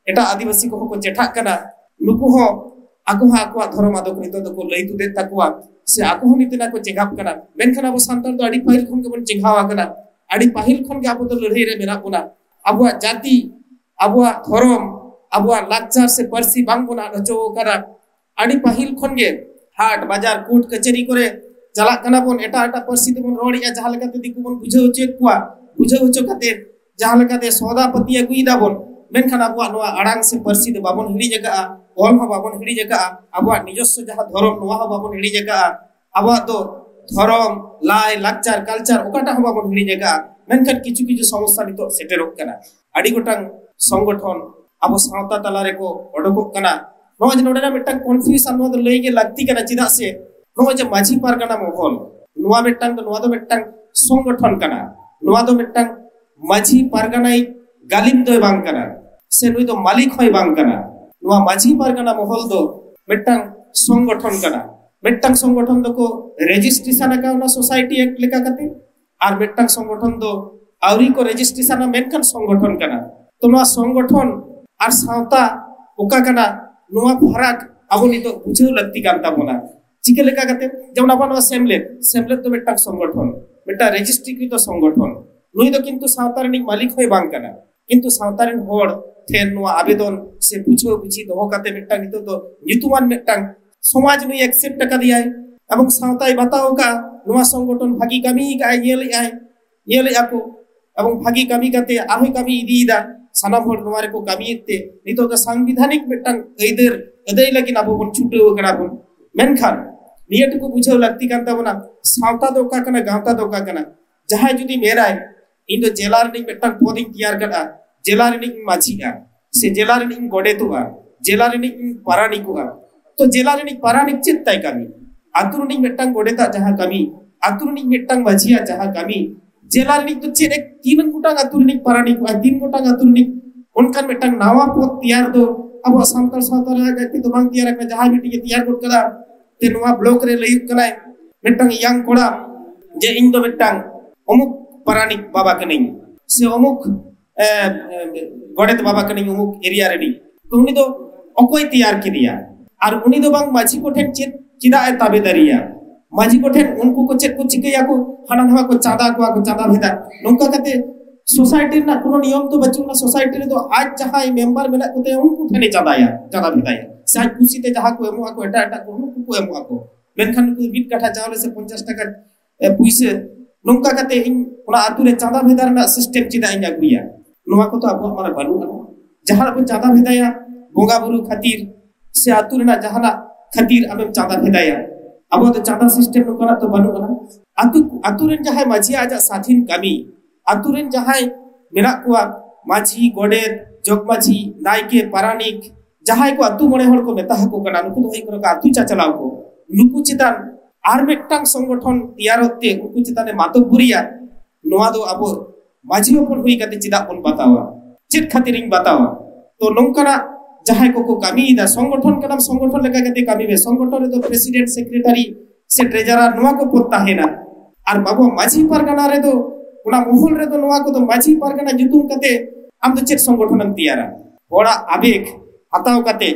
ᱮᱴᱟᱜ ᱟᱹᱫᱤᱵᱟᱹᱥᱤ ᱠᱚᱦᱚᱸ ᱠᱚ ᱪᱮᱴᱷᱟᱜ ᱠᱟᱱᱟ, ᱱᱩᱠᱩ ᱦᱚᱸ ᱟᱠᱚ ᱦᱚᱸ ᱟᱠᱚᱣᱟᱜ ᱫᱷᱚᱨᱚᱢ ᱟᱫᱚ ᱠᱚ ᱱᱤᱛᱚᱜ ᱫᱚᱠᱚ ᱞᱟᱹᱭ ᱛᱩᱫᱮᱫ ᱛᱟᱠᱚᱣᱟ, ᱥᱮ ᱟᱠᱚ ᱦᱚᱸ ᱱᱤᱛᱚᱜ ᱠᱚ ᱪᱮᱸᱜᱷᱟᱜ ᱠᱟᱱᱟ᱾ ᱢᱮᱱᱠᱷᱟᱱ ᱟᱵᱚ ᱥᱟᱱᱛᱟᱲ ᱫᱚ ᱟᱹᱰᱤ ᱯᱟᱹᱦᱤᱞ ᱠᱷᱚᱱ ᱜᱮᱵᱚᱱ ᱪᱮᱸᱜᱷᱟᱣ ᱟᱠᱟᱱᱟ, ᱟᱹᱰᱤ ᱯᱟᱹᱦᱤᱞ ᱠᱷᱚᱱ ᱜᱮ ᱟᱵᱚ ᱫᱚ ᱞᱟᱹᱲᱦᱟᱹᱭ ᱨᱮ ᱢᱮᱱᱟᱜ ᱵᱚᱱᱟ᱾ ᱟᱵᱚᱣᱟᱜ ᱡᱟᱹᱛᱤ, ᱟᱵᱚᱣᱟᱜ ᱫᱷᱚᱨᱚᱢ, ᱟᱵᱚᱣᱟᱜ ᱞᱟᱠᱪᱟᱨ ᱥᱮ ᱯᱟᱹᱨᱥᱤ ᱵᱟᱝ ᱵᱚᱱ ᱟᱫ ᱦᱚᱪᱚ ᱟᱠᱟᱫᱟ᱾ ᱟᱹᱰᱤ ᱯᱟᱹᱦᱤᱞ ᱠᱷᱚᱱ ᱜᱮ ᱦᱟᱴ ᱵᱟᱡᱟᱨ ᱠᱳᱨᱴ ᱠᱟᱪᱷᱟᱹᱨᱤ ᱠᱚᱨᱮ ᱪᱟᱞᱟᱜ ᱠᱟᱱᱟ ᱵᱚᱱ, ᱮᱴᱟᱜ ᱮᱴᱟᱜ ᱯᱟᱹᱨᱥᱤ ᱛᱮᱵᱚᱱ ᱨᱚᱲᱮᱫᱼᱟ, ᱡᱟᱦᱟᱸ ᱞᱮᱠᱟᱛᱮ ᱫᱤᱠᱩ ᱵᱚᱱ ᱵᱩᱡᱷᱟᱹᱣ ᱦᱚᱪᱚᱭᱮᱫ ᱠᱚᱣᱟ, ᱵᱩᱡᱷᱟᱹᱣ ᱦᱚᱪᱚ ᱠᱟᱛᱮ ᱡᱟᱦᱟᱸ ᱞᱮᱠᱟᱛᱮ ᱥᱚᱣᱫᱟ ᱯᱟᱹᱛᱤ ᱟᱹᱜᱩᱭ ᱫᱟᱵᱚᱱ, ᱢᱮᱱᱠᱷᱟᱱ ᱟᱵᱚᱣᱟᱜ ᱱᱚᱣᱟ ᱟᱲᱟᱝ ᱥᱮ ᱯᱟᱹᱨᱥᱤ ᱫᱚ ᱵᱟᱵᱚᱱ ᱦᱤᱲᱤᱧ ᱟᱠᱟᱫᱼᱟ, ᱚᱞ ᱦᱚᱸ ᱵᱟᱵᱚᱱ ᱦᱤᱲᱤᱧ ᱟᱠᱟᱫᱼᱟ, ᱟᱵᱚᱣᱟᱜ ᱱᱤᱡᱚᱥᱥᱚ ᱡᱟᱦᱟᱸ ᱫᱷᱚᱨᱚᱢ, ᱱᱚᱣᱟ ᱦᱚᱸ ᱵᱟᱵᱚᱱ ᱦᱤᱲᱤᱧ ᱟᱠᱟᱫᱼᱟ᱾ ᱟᱵᱚᱣᱟᱜ ᱫᱚ ᱫᱷᱚᱨᱚᱢ, ᱞᱟᱭ, ᱞᱟᱠᱪᱟᱨ, ᱠᱟᱞᱪᱟᱨ ᱚᱠᱟᱴᱟᱜ ᱦᱚᱸ ᱵᱟᱵᱚᱱ ᱦᱤᱲᱤᱧ ᱟᱠᱟᱫᱼᱟ᱾ ᱢᱮᱱᱠᱷᱟᱱ ᱠᱤᱪᱷᱩ ᱠᱤᱪᱷᱩ ᱥᱚᱢᱚᱥᱥᱟ ᱱᱤᱛᱚᱜ ᱥᱮᱴᱮᱨᱚᱜ ᱠᱟᱱᱟ᱾ ᱟᱹᱰᱤ ᱜᱚᱴᱟᱝ ᱥᱚᱝᱜᱚᱴᱷᱚᱱ ᱟᱵᱚ ᱥᱟᱶᱛᱟ ᱛᱟᱞᱟ ᱨᱮᱠᱚ ᱚᱰᱚᱠᱚᱜ ᱠᱟᱱᱟ᱾ ᱱᱚᱣᱟ ᱡᱮ ᱱᱚᱰᱮᱱᱟᱜ ᱢᱤᱫᱴᱟᱝ ᱠᱚᱱᱯᱷᱤᱭᱩᱥᱚᱱ, ᱱᱚᱣᱟ ᱫᱚ ᱞᱟᱹᱭ ᱜᱮ ᱞᱟᱹᱠᱛᱤ ᱠᱟᱱᱟ, ᱪᱮᱫᱟᱜ ᱥᱮ ᱱᱚᱜᱼᱚᱭ ᱡᱮ ᱢᱟᱹᱡᱷᱤ ᱯᱟᱨᱜᱟᱱᱟ ᱢᱚᱦᱚᱞ, ᱱᱚᱣᱟ ᱢᱤᱫᱴᱟᱝ ᱫᱚ, ᱱᱚᱣᱟ ᱫᱚ ᱢᱤᱫᱴᱟᱝ ᱥᱚᱝᱜᱚᱴᱷᱚᱱ ᱠᱟᱱᱟ, ᱱᱚᱣᱟ ᱫᱚ ᱢᱤᱫᱴᱟᱝ ᱢᱟᱹᱡᱷᱤ ᱯᱟᱨᱜᱟᱱᱟᱭ ᱜᱟᱹᱞᱤᱢ ᱫᱚᱭ ᱵᱟᱝ ᱠᱟᱱᱟ, ᱥᱮ ᱱᱩᱭ ᱫᱚ ᱢᱟᱹᱞᱤᱠ ᱦᱚᱸᱭ ᱵᱟᱝ ᱠᱟᱱᱟ᱾ ᱱᱚᱣᱟ ᱢᱟᱹᱡᱷᱤ ᱯᱟᱨᱜᱟᱱᱟ ᱢᱚᱦᱚᱞ ᱫᱚ ᱢᱤᱫᱴᱟᱝ ᱥᱚᱝᱜᱚᱴᱷᱚᱱ ᱠᱟᱱᱟ, ᱢᱤᱫᱴᱟᱝ ᱥᱚᱝᱜᱚᱴᱷᱚᱱ ᱫᱚᱠᱚ ᱨᱮᱡᱤᱥᱴᱨᱮᱥᱚᱱ ᱟᱠᱟᱫ ᱚᱱᱟ ᱥᱳᱥᱟᱭᱴᱤ ᱮᱠᱴ ᱞᱮᱠᱟ ᱠᱟᱛᱮ, ᱟᱨ ᱢᱤᱫᱴᱟᱝ ᱥᱚᱝᱜᱚᱴᱷᱚᱱ ᱫᱚ ᱟᱹᱣᱨᱤ ᱠᱚ ᱨᱮᱡᱤᱥᱴᱨᱮᱥᱚᱱᱟ, ᱢᱮᱱᱠᱷᱟᱱ ᱥᱚᱝᱜᱚᱴᱷᱚᱱ ᱠᱟᱱᱟ᱾ ᱛᱚ ᱱᱚᱣᱟ ᱥᱚᱝᱜᱚᱴᱷᱚᱱ ᱟᱨ ᱥᱟᱶᱛᱟ ᱚᱠᱟ ᱠᱟᱱᱟ, ᱱᱚᱣᱟ ᱯᱷᱟᱨᱟᱠ ᱟᱵᱚ ᱱᱤᱛᱚᱜ ᱵᱩᱡᱷᱟᱹᱣ ᱞᱟᱹᱠᱛᱤ ᱠᱟᱱ ᱛᱟᱵᱚᱱᱟ᱾ ᱪᱤᱠᱟᱹ ᱞᱮᱠᱟ ᱠᱟᱛᱮ? ᱡᱮᱢᱚᱱ ᱟᱵᱚ ᱱᱚᱣᱟ ᱥᱮᱢᱞᱮᱫ, ᱥᱮᱢᱞᱮᱫ ᱫᱚ ᱢᱤᱫᱴᱟᱝ ᱥᱚᱝᱜᱚᱴᱷᱚᱱ, ᱢᱤᱫᱴᱟᱝ ᱨᱮᱡᱤᱥᱴᱨᱤᱠᱨᱤᱛᱚ ᱥᱚᱝᱜᱚᱴᱷᱚᱱ᱾ ᱱᱩᱭ ᱫᱚ ᱠᱤᱱᱛᱩ ᱥᱟᱶᱛᱟ ᱨᱤᱱᱤᱡ ᱢᱟᱹᱞᱤᱠ ᱦᱚᱸᱭ ᱵᱟᱝ ᱠᱟᱱᱟ, ᱠᱤᱱᱛᱩ ᱥᱟᱶᱛᱟ ᱨᱤᱱ ᱦᱚᱲ ᱴᱷᱮᱱ ᱱᱚᱣᱟ ᱟᱵᱮᱫᱚᱱ ᱥᱮ ᱵᱩᱡᱷᱟᱹᱣ ᱵᱩᱡᱷᱤ ᱫᱚᱦᱚ ᱠᱟᱛᱮ ᱢᱤᱫᱴᱟᱝ ᱱᱤᱛᱚᱜ ᱫᱚ ᱧᱩᱛᱩᱢᱟᱱ ᱢᱤᱫᱴᱟᱝ ᱥᱚᱢᱟᱡᱽ ᱱᱩᱭ ᱮᱠᱥᱮᱯᱴ ᱟᱠᱟᱫᱮᱭᱟᱭ ᱮᱵᱚᱝ ᱥᱟᱶᱛᱟᱭ ᱵᱟᱛᱟᱣ ᱟᱠᱟᱫᱼᱟ᱾ ᱱᱚᱣᱟ ᱥᱚᱝᱜᱚᱴᱷᱚᱱ ᱵᱷᱟᱹᱜᱤ ᱠᱟᱹᱢᱤ ᱟᱠᱟᱫᱼᱟᱭ, ᱧᱮᱞᱮᱫᱼᱟᱭ, ᱧᱮᱞᱮᱫᱼᱟ ᱠᱚ ᱮᱵᱚᱝ ᱵᱷᱟᱹᱜᱤ ᱠᱟᱹᱢᱤ ᱠᱟᱛᱮ ᱟᱨᱦᱚᱸᱭ ᱠᱟᱹᱢᱤ ᱤᱫᱤᱭᱮᱫᱟ᱾ ᱥᱟᱱᱟᱢ ᱦᱚᱲ ᱱᱚᱣᱟ ᱨᱮᱠᱚ ᱠᱟᱹᱢᱤᱭᱮᱫ ᱛᱮ ᱱᱤᱛᱚᱜ ᱫᱚ ᱥᱟᱝᱵᱤᱫᱷᱟᱱᱤᱠ ᱢᱤᱫᱴᱟᱝ ᱟᱹᱭᱫᱟᱹᱨ ᱟᱹᱫᱟᱹᱭ ᱞᱟᱹᱜᱤᱫ ᱟᱵᱚ ᱵᱚᱱ ᱪᱷᱩᱴᱟᱹᱣ ᱟᱠᱟᱱᱟ ᱵᱚᱱ᱾ ᱢᱮᱱᱠᱷᱟᱱ ᱱᱤᱭᱟᱹ ᱴᱩᱠᱩ ᱵᱩᱡᱷᱟᱹᱣ ᱞᱟᱹᱠᱛᱤ ᱠᱟᱱ ᱛᱟᱵᱚᱱᱟ, ᱥᱟᱶᱛᱟ ᱫᱚ ᱚᱠᱟ ᱠᱟᱱᱟ, ᱜᱟᱶᱛᱟ ᱫᱚ ᱚᱠᱟ ᱠᱟᱱᱟ? ᱡᱟᱦᱟᱸᱭ ᱡᱩᱫᱤ ᱢᱮᱱᱟᱭ, "ᱤᱧ ᱫᱚ ᱡᱮᱞᱟ ᱨᱤᱱᱤᱡ ᱢᱤᱫᱴᱟᱝ ᱯᱚᱫ ᱤᱧ ᱛᱮᱭᱟᱨ ᱠᱟᱫᱼᱟ, ᱡᱮᱞᱟ ᱨᱤᱱᱤᱡ ᱤᱧ ᱢᱟᱹᱡᱷᱤᱜᱼᱟ, ᱥᱮ ᱡᱮᱞᱟ ᱨᱤᱱᱤᱡ ᱤᱧ ᱜᱚᱰᱮᱛᱚᱜᱼᱟ, ᱡᱮᱞᱟ ᱨᱤᱱᱤᱡ ᱤᱧ ᱯᱟᱨᱟᱱᱤᱠᱚᱜᱼᱟ", ᱛᱚ ᱡᱮᱞᱟ ᱨᱤᱱᱤᱡ ᱯᱟᱨᱟᱱᱤᱠ ᱪᱮᱫ ᱛᱟᱭ ᱠᱟᱹᱢᱤ? ᱟᱹᱛᱩ ᱨᱤᱱᱤᱡ ᱢᱤᱫᱴᱟᱝ ᱜᱚᱰᱮᱛᱟᱜ ᱡᱟᱦᱟᱸ ᱠᱟᱹᱢᱤ, ᱟᱹᱛᱩ ᱨᱤᱱᱤᱡ ᱢᱤᱫᱴᱟᱝ ᱢᱟᱹᱡᱷᱤᱭᱟᱜ ᱡᱟᱦᱟᱸ ᱠᱟᱹᱢᱤ, ᱡᱮᱞᱟ ᱨᱤᱱᱤᱡ ᱫᱚ ᱪᱮᱫ ᱮ, ᱛᱤᱱ ᱜᱚᱴᱟᱝ ᱟᱹᱛᱩ ᱨᱤᱱᱤᱡ ᱯᱟᱨᱟᱱᱤᱠᱚᱜᱼᱟ, ᱛᱤᱱ ᱜᱚᱴᱟᱝ ᱟᱹᱛᱩ ᱨᱤᱱᱤᱡ, ᱚᱱᱠᱟᱱ ᱢᱤᱫᱴᱟᱝ ᱱᱟᱣᱟ ᱯᱚᱫ ᱛᱮᱭᱟᱨ ᱫᱚ ᱟᱵᱚᱣᱟᱜ ᱥᱟᱱᱛᱟᱲ ᱥᱟᱶᱛᱟ ᱨᱮ ᱟᱡ ᱟᱡ ᱛᱮᱫᱚ ᱵᱟᱝ ᱛᱮᱭᱟᱨ ᱟᱠᱟᱱᱟ᱾ ᱡᱟᱦᱟᱸᱭ ᱢᱤᱫᱴᱤᱡ ᱮ ᱛᱮᱭᱟᱨ ᱜᱚᱫ ᱠᱟᱫᱟ, ᱛᱮ ᱱᱚᱣᱟ ᱵᱞᱚᱠ ᱨᱮ ᱞᱟᱹᱭᱩᱜ ᱠᱟᱱᱟᱭ ᱢᱤᱫᱴᱟᱝ ᱤᱭᱟᱝ ᱠᱚᱲᱟ ᱡᱮ, "ᱤᱧ ᱫᱚ ᱢᱤᱫᱴᱟᱝ ᱚᱢᱩᱠ ᱯᱟᱨᱟᱱᱤᱠ ᱵᱟᱵᱟ ᱠᱟᱹᱱᱟᱹᱧ, ᱥᱮ ᱚᱢᱩᱠ, ᱮ, ᱮ, ᱜᱚᱰᱮᱛ ᱵᱟᱵᱟ ᱠᱟᱹᱱᱟᱹᱧ ᱚᱢᱩᱠ ᱮᱨᱤᱭᱟ ᱨᱤᱱᱤᱡ", ᱛᱚ ᱩᱱᱤ ᱫᱚ ᱚᱠᱚᱭ ᱛᱮᱭᱟᱨ ᱠᱮᱫᱮᱭᱟ? ᱟᱨ ᱩᱱᱤ ᱫᱚ ᱵᱟᱝ ᱢᱟᱹᱡᱷᱤ ᱠᱚᱴᱷᱮᱱ ᱪᱮᱫ, ᱪᱮᱫᱟᱜ ᱮ ᱛᱟᱵᱮᱫᱟᱨᱤᱭᱟ? ᱢᱟᱹᱡᱷᱤ ᱠᱚᱴᱷᱮᱱ ᱩᱱᱠᱩ ᱠᱚ ᱪᱮᱫ ᱠᱚ ᱪᱤᱠᱟᱹᱭᱟᱠᱚ? ᱦᱟᱱᱟ ᱱᱟᱣᱟ ᱠᱚ ᱪᱟᱸᱫᱟ ᱠᱚᱣᱟ ᱠᱚ, ᱪᱟᱸᱫᱟ ᱵᱷᱮᱫᱟ᱾ ᱱᱚᱝᱠᱟ ᱠᱟᱛᱮ ᱥᱳᱥᱟᱭᱴᱤ ᱨᱮᱱᱟᱜ ᱠᱳᱱᱳ ᱱᱤᱭᱚᱢ ᱫᱚ ᱵᱟᱹᱪᱩᱜ ᱟᱱᱟ᱾ ᱥᱳᱥᱟᱭᱴᱤ ᱨᱮᱫᱚ ᱟᱡ ᱡᱟᱦᱟᱸᱭ ᱢᱮᱢᱵᱟᱨ ᱢᱮᱱᱟᱜ ᱠᱚᱛᱟᱭᱟ, ᱩᱱᱠᱩ ᱴᱷᱮᱱᱮ ᱪᱟᱸᱫᱟᱭᱟ, ᱪᱟᱸᱫᱟ ᱵᱷᱮᱫᱟᱭᱟ, ᱥᱮ ᱟᱡ ᱠᱩᱥᱤᱛᱮ ᱡᱟᱦᱟᱸ ᱠᱚ ᱮᱢᱚᱜ ᱟᱠᱚ, ᱮᱴᱟᱜ ᱮᱴᱟᱜ ᱠᱚ, ᱩᱱᱠᱩ ᱠᱚ ᱮᱢᱚᱜ ᱟᱠᱚ᱾ ᱢᱮᱱᱠᱷᱟᱱ ᱱᱩᱠᱩ ᱢᱤᱫ ᱠᱟᱴᱷᱟ ᱪᱟᱣᱞᱮ ᱥᱮ ᱯᱚᱧᱪᱟᱥ ᱴᱟᱠᱟ, ᱮ, ᱯᱩᱭᱥᱟᱹ, ᱱᱚᱝᱠᱟ ᱠᱟᱛᱮ ᱤᱧ ᱚᱱᱟ ᱟᱹᱛᱩ ᱨᱮ ᱪᱟᱸᱫᱟ ᱵᱷᱮᱫᱟ ᱨᱮᱱᱟᱜ ᱥᱤᱥᱴᱮᱢ ᱪᱮᱫᱟᱜ ᱤᱧ ᱟᱹᱜᱩᱭᱟ? ᱱᱚᱣᱟ ᱠᱚᱫᱚ ᱟᱵᱚᱣᱟᱜ ᱢᱟᱱᱮ ᱵᱟᱹᱱᱩᱜᱼᱟ᱾ ᱡᱟᱦᱟᱱᱟᱜ ᱵᱚᱱ ᱪᱟᱸᱫᱟ ᱵᱷᱮᱫᱟᱭᱟ ᱵᱚᱸᱜᱟ ᱵᱩᱨᱩ ᱠᱷᱟᱹᱛᱤᱨ ᱥᱮ ᱟᱹᱛᱩ ᱨᱮᱱᱟᱜ ᱡᱟᱦᱟᱱᱟᱜ ᱠᱷᱟᱹᱛᱤᱨ ᱟᱢᱮᱢ ᱪᱟᱸᱫᱟ ᱵᱷᱮᱫᱟᱭᱟ᱾ ᱟᱵᱚᱣᱟᱜ ᱫᱚ ᱪᱟᱸᱫᱟ ᱥᱤᱥᱴᱮᱢ ᱱᱚᱝᱠᱟᱱᱟᱜ ᱫᱚ ᱵᱟᱹᱱᱩᱜ ᱟᱱᱟ᱾ ᱟᱹᱛᱩ, ᱟᱹᱛᱩ ᱨᱮᱱ ᱡᱟᱦᱟᱸᱭ ᱢᱟᱹᱡᱷᱤᱭᱟᱜ ᱟᱡᱟᱜ ᱥᱟᱫᱷᱤᱱ ᱠᱟᱹᱢᱤ, ᱟᱹᱛᱩ ᱨᱮᱱ ᱡᱟᱦᱟᱸᱭ ᱢᱮᱱᱟᱜ ᱠᱚᱣᱟ, ᱢᱟᱹᱡᱷᱤ, ᱜᱚᱰᱮᱛ, ᱡᱚᱜᱽ ᱢᱟᱹᱡᱷᱤ, ᱱᱟᱭᱠᱮ, ᱯᱟᱨᱟᱱᱤᱠ, ᱡᱟᱦᱟᱸᱭ ᱠᱚ ᱟᱹᱛᱩ ᱢᱚᱬᱮ ᱦᱚᱲ ᱠᱚ ᱢᱮᱛᱟ ᱟᱠᱚ ᱠᱟᱱᱟ, ᱱᱩᱠᱩ ᱫᱚ ᱦᱩᱭᱩᱜ ᱠᱟᱱᱟ ᱠᱚ ᱟᱹᱛᱩ ᱪᱟᱪᱞᱟᱣ ᱠᱚ᱾ ᱱᱩᱠᱩ ᱪᱮᱛᱟᱱ ᱟᱨ ᱢᱤᱫᱴᱟᱝ ᱥᱚᱝᱜᱚᱴᱷᱚᱱ ᱛᱮᱭᱟᱨᱚᱜ ᱛᱮ ᱩᱱᱠᱩ ᱪᱮᱛᱟᱱ ᱮ ᱢᱟᱛᱚᱵᱵᱩᱨᱤᱭᱟ, ᱱᱚᱣᱟ ᱫᱚ ᱟᱵᱚ ᱢᱟᱹᱡᱷᱤ ᱦᱚᱯᱚᱱ ᱦᱩᱭ ᱠᱟᱛᱮ ᱪᱮᱫᱟᱜ ᱵᱚᱱ ᱵᱟᱛᱟᱣᱟ? ᱪᱮᱫ ᱠᱷᱟᱹᱛᱤᱨᱤᱧ ᱵᱟᱛᱟᱣᱟ? ᱛᱚ ᱱᱚᱝᱠᱟᱱᱟᱜ ᱡᱟᱦᱟᱸᱭ ᱠᱚᱠᱚ ᱠᱟᱹᱢᱤᱭᱮᱫᱟ, ᱥᱚᱝᱜᱚᱴᱷᱚᱱ ᱠᱟᱱᱟᱢ, ᱥᱚᱝᱜᱚᱴᱷᱚᱱ ᱞᱮᱠᱟ ᱠᱟᱛᱮ ᱠᱟᱹᱢᱤ ᱢᱮ᱾ ᱥᱚᱝᱜᱚᱴᱷᱚᱱ ᱨᱮᱫᱚ ᱯᱨᱮᱥᱤᱰᱮᱱᱴ, ᱥᱮᱠᱨᱮᱴᱟᱨᱤ ᱥᱮ ᱴᱨᱮᱡᱟᱨᱟᱨ ᱱᱚᱣᱟ ᱠᱚ ᱯᱚᱫ ᱛᱟᱦᱮᱱᱟ᱾ ᱟᱨ ᱵᱟᱵᱚ ᱢᱟᱹᱡᱷᱤ ᱯᱟᱨᱜᱟᱱᱟ ᱨᱮᱫᱚ, ᱚᱱᱟ ᱢᱚᱦᱚᱞ ᱨᱮᱫᱚ ᱱᱚᱣᱟ ᱠᱚᱫᱚ ᱢᱟᱹᱡᱷᱤ ᱯᱟᱨᱜᱟᱱᱟ ᱧᱩᱛᱩᱢ ᱠᱟᱛᱮ ᱟᱢ ᱫᱚ ᱪᱮᱫ ᱥᱚᱝᱜᱚᱴᱷᱚᱱᱮᱢ ᱛᱮᱭᱟᱨᱟ? ᱦᱚᱲᱟᱜ ᱟᱵᱮᱜ ᱦᱟᱛᱟᱣ ᱠᱟᱛᱮ,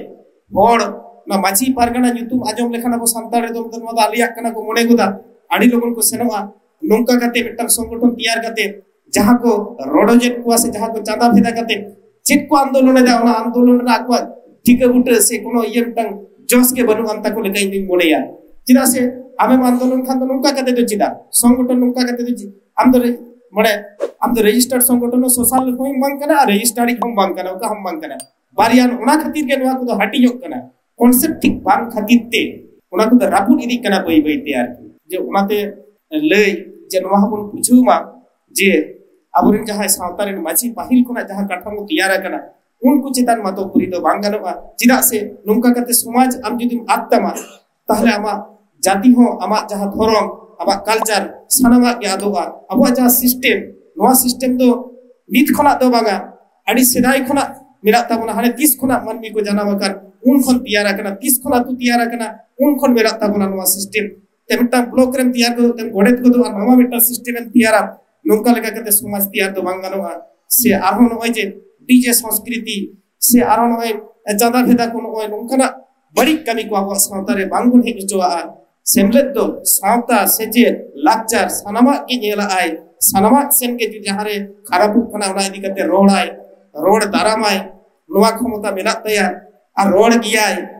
ᱦᱚᱲ ᱚᱱᱟ ᱢᱟᱹᱡᱷᱤ ᱯᱟᱨᱜᱟᱱᱟ ᱧᱩᱛᱩᱢ ᱟᱸᱡᱚᱢ ᱞᱮᱠᱷᱟᱱ ᱟᱵᱚ ᱥᱟᱱᱛᱟᱲ ᱨᱮᱫᱚ ᱱᱚᱣᱟ ᱫᱚ ᱟᱞᱮᱭᱟᱜ ᱠᱟᱱᱟ ᱠᱚ ᱢᱚᱱᱮ ᱜᱚᱫᱟ, ᱟᱹᱰᱤ ᱞᱚᱜᱚᱱ ᱠᱚ ᱥᱮᱱᱚᱜᱼᱟ᱾ ᱱᱚᱝᱠᱟ ᱠᱟᱛᱮ ᱢᱤᱫᱴᱟᱝ ᱥᱚᱝᱜᱚᱴᱷᱚᱱ ᱛᱮᱭᱟᱨ ᱠᱟᱛᱮ ᱡᱟᱦᱟᱸ ᱠᱚ ᱨᱚᱰᱚᱡᱮᱫ ᱠᱚᱣᱟ ᱥᱮ ᱡᱟᱦᱟᱸ ᱠᱚ ᱪᱟᱸᱫᱟ ᱵᱷᱮᱫᱟ ᱠᱟᱛᱮ ᱪᱮᱫ ᱠᱚ ᱟᱱᱫᱳᱞᱚᱱ ᱮᱫᱟ, ᱚᱱᱟ ᱟᱱᱫᱳᱞᱚᱱ ᱨᱮᱱᱟᱜ ᱟᱠᱚᱣᱟᱜ ᱴᱷᱤᱠᱟᱹ ᱵᱩᱴᱟᱹ ᱥᱮ ᱠᱳᱱᱳ ᱤᱭᱟᱹ ᱢᱤᱫᱴᱟᱝ ᱡᱚᱥ ᱜᱮ ᱵᱟᱹᱱᱩᱜ ᱟᱱ ᱛᱟᱠᱚ ᱞᱮᱠᱟ ᱤᱧ ᱫᱩᱧ ᱢᱚᱱᱮᱭᱟ᱾ ᱪᱮᱫᱟᱜ ᱥᱮ ᱟᱢᱮᱢ ᱟᱱᱫᱳᱞᱚᱱ ᱠᱷᱟᱱ ᱫᱚ ᱱᱚᱝᱠᱟ ᱠᱟᱛᱮ ᱫᱚ ᱪᱮᱫᱟᱜ? ᱥᱚᱝᱜᱚᱴᱷᱚᱱ ᱱᱚᱝᱠᱟ ᱠᱟᱛᱮ ᱫᱚ ᱪᱮᱫ? ᱟᱢ ᱫᱚ ᱨᱮ-, ᱢᱟᱱᱮ ᱟᱢ ᱫᱚ ᱨᱮᱡᱤᱥᱴᱟᱨᱰ ᱥᱚᱝᱜᱚᱴᱷᱚᱱ ᱦᱚᱸ ᱥᱳᱥᱟᱞ ᱦᱚᱸ ᱵᱟᱝ ᱠᱟᱱᱟ ᱟᱨ ᱨᱮᱡᱤᱥᱴᱟᱨᱰ ᱦᱚᱸ ᱵᱟᱝ ᱠᱟᱱᱟ, ᱚᱠᱟ ᱦᱚᱸ ᱵᱟᱝ ᱠᱟᱱᱟ᱾ ᱵᱟᱨᱭᱟ ᱚᱱᱟ ᱠᱷᱟᱹᱛᱤᱨ ᱜᱮ ᱱᱚᱣᱟ ᱠᱚᱫᱚ ᱦᱟᱹᱴᱤᱧᱚᱜ ᱠᱟᱱᱟ, ᱠᱚᱱᱥᱮᱯᱴ ᱴᱷᱤᱠ ᱵᱟᱝ ᱠᱷᱟᱹᱛᱤᱨ ᱛᱮ ᱚᱱᱟ ᱠᱚᱫᱚ ᱨᱟᱹᱯᱩᱫ ᱤᱫᱤᱜ ᱠᱟᱱᱟ ᱵᱟᱹᱭ ᱵᱟᱹᱭ ᱛᱮ ᱟᱨᱠᱤ᱾ ᱡᱮ ᱚᱱᱟᱛᱮ ᱞᱟᱹᱭ ᱡᱮ ᱱᱚᱣᱟ ᱦᱚᱸᱵᱚᱱ ᱵᱩᱡᱷᱟᱹᱣ ᱢᱟ ᱡᱮ ᱟᱵᱚᱨᱮᱱ ᱡᱟᱦᱟᱸᱭ ᱥᱟᱶᱛᱟ ᱨᱮᱱ ᱢᱟᱹᱡᱷᱤ ᱯᱟᱹᱦᱤᱞ ᱠᱷᱚᱱᱟᱜ ᱡᱟᱦᱟᱸ ᱠᱟᱴᱷᱟᱢᱳ ᱛᱮᱭᱟᱨ ᱟᱠᱟᱱᱟ, ᱩᱱᱠᱩ ᱪᱮᱛᱟᱱ ᱢᱟᱛᱚ ᱯᱩᱨᱤ ᱫᱚ ᱵᱟᱝ ᱜᱟᱱᱚᱜᱼᱟ᱾ ᱪᱮᱫᱟᱜ ᱥᱮ ᱱᱚᱝᱠᱟ ᱠᱟᱛᱮ ᱥᱚᱢᱟᱡᱽ ᱟᱢ ᱡᱩᱫᱤᱢ ᱟᱫ ᱛᱟᱢᱟ, ᱛᱟᱦᱞᱮ ᱟᱢᱟᱜ ᱡᱟᱹᱛᱤ ᱦᱚᱸ, ᱟᱢᱟᱜ ᱡᱟᱦᱟᱸ ᱫᱷᱚᱨᱚᱢ, ᱟᱢᱟᱜ ᱠᱟᱞᱪᱟᱨ, ᱥᱟᱱᱟᱢᱟᱜ ᱜᱮ ᱟᱫᱚᱜᱼᱟ᱾ ᱟᱵᱚᱣᱟᱜ ᱡᱟᱦᱟᱸ ᱥᱤᱥᱴᱮᱢ, ᱱᱚᱣᱟ ᱥᱤᱥᱴᱮᱢ ᱫᱚ ᱱᱤᱛ ᱠᱷᱚᱱᱟᱜ ᱫᱚ ᱵᱟᱝᱟ, ᱟᱹᱰᱤ ᱥᱮᱫᱟᱭ ᱠᱷᱚᱱᱟᱜ ᱢᱮᱱᱟᱜ ᱛᱟᱵᱚᱱᱟ᱾ ᱦᱟᱱᱮ ᱛᱤᱥ ᱠᱷᱚᱱᱟᱜ ᱢᱟᱹᱱᱢᱤ ᱠᱚ ᱡᱟᱱᱟᱢ ᱟᱠᱟᱱ, ᱩᱱ ᱠᱷᱚᱱ ᱛᱮᱭᱟᱨ ᱟᱠᱟᱱᱟ, ᱛᱤᱥ ᱠᱷᱚᱱ ᱟᱹᱛᱩ ᱛᱮᱭᱟᱨ ᱟᱠᱟᱱᱟ, ᱩᱱ ᱠᱷᱚᱱ ᱢᱮᱱᱟᱜ ᱛᱟᱵᱚᱱᱟ ᱱᱚᱣᱟ ᱥᱤᱥᱴᱮᱢ᱾ ᱛᱮ ᱢᱤᱫᱴᱟᱝ ᱵᱞᱚᱠ ᱨᱮᱢ ᱛᱮᱭᱟᱨ ᱜᱚᱫᱚᱜ ᱛᱮᱢ ᱜᱚᱰᱮᱛ ᱜᱚᱫᱚᱜᱼᱟ, ᱱᱟᱣᱟ ᱢᱤᱫᱴᱟᱝ ᱥᱤᱥᱴᱮᱢ ᱮᱢ ᱛᱮᱭᱟᱨᱟ, ᱱᱚᱝᱠᱟ ᱞᱮᱠᱟ ᱠᱟᱛᱮ ᱥᱚᱢᱟᱡᱽ ᱛᱮᱭᱟᱨ ᱫᱚ ᱵᱟᱝ ᱜᱟᱱᱚᱜᱼᱟ᱾ ᱥᱮ ᱟᱨᱦᱚᱸ ᱱᱚᱜᱼᱚᱭ ᱡᱮ ᱰᱤᱡᱮ ᱥᱚᱝᱥᱠᱨᱤᱛᱤ, ᱥᱮ ᱟᱨᱦᱚᱸ ᱱᱚᱜᱼᱚᱭ ᱪᱟᱸᱫᱟ ᱵᱷᱮᱫᱟ ᱠᱚ, ᱱᱚᱜᱼᱚᱭ ᱱᱚᱝᱠᱟᱱᱟᱜ ᱵᱟᱹᱲᱤᱡ ᱠᱟᱹᱢᱤ ᱠᱚ ᱟᱵᱚᱣᱟᱜ ᱥᱟᱶᱛᱟ ᱨᱮ ᱵᱟᱝ ᱵᱚᱱ ᱦᱮᱡ ᱦᱚᱪᱚᱣᱟᱜᱼᱟ᱾ ᱥᱮᱢᱞᱮᱫ ᱫᱚ ᱥᱟᱶᱛᱟ, ᱥᱮᱪᱮᱫ, ᱞᱟᱠᱪᱟᱨ ᱥᱟᱱᱟᱢᱟᱜ ᱜᱮ ᱧᱮᱞᱟᱜᱼᱟᱭ᱾ ᱥᱟᱱᱟᱢᱟᱜ ᱥᱮᱱ ᱜᱮ ᱡᱩᱫᱤ ᱡᱟᱦᱟᱸᱨᱮ ᱠᱷᱟᱨᱟᱯᱚᱜ ᱠᱟᱱᱟ, ᱚᱱᱟ ᱤᱫᱤ ᱠᱟᱛᱮ ᱨᱚᱲᱟᱭ, ᱨᱚᱲ ᱫᱟᱨᱟᱢᱟᱭ, ᱱᱚᱣᱟ ᱠᱷᱚᱢᱚᱛᱟ ᱢᱮᱱᱟᱜ ᱛᱟᱭᱟ, ᱟᱨ ᱨᱚᱲ ᱜᱮᱭᱟᱭ,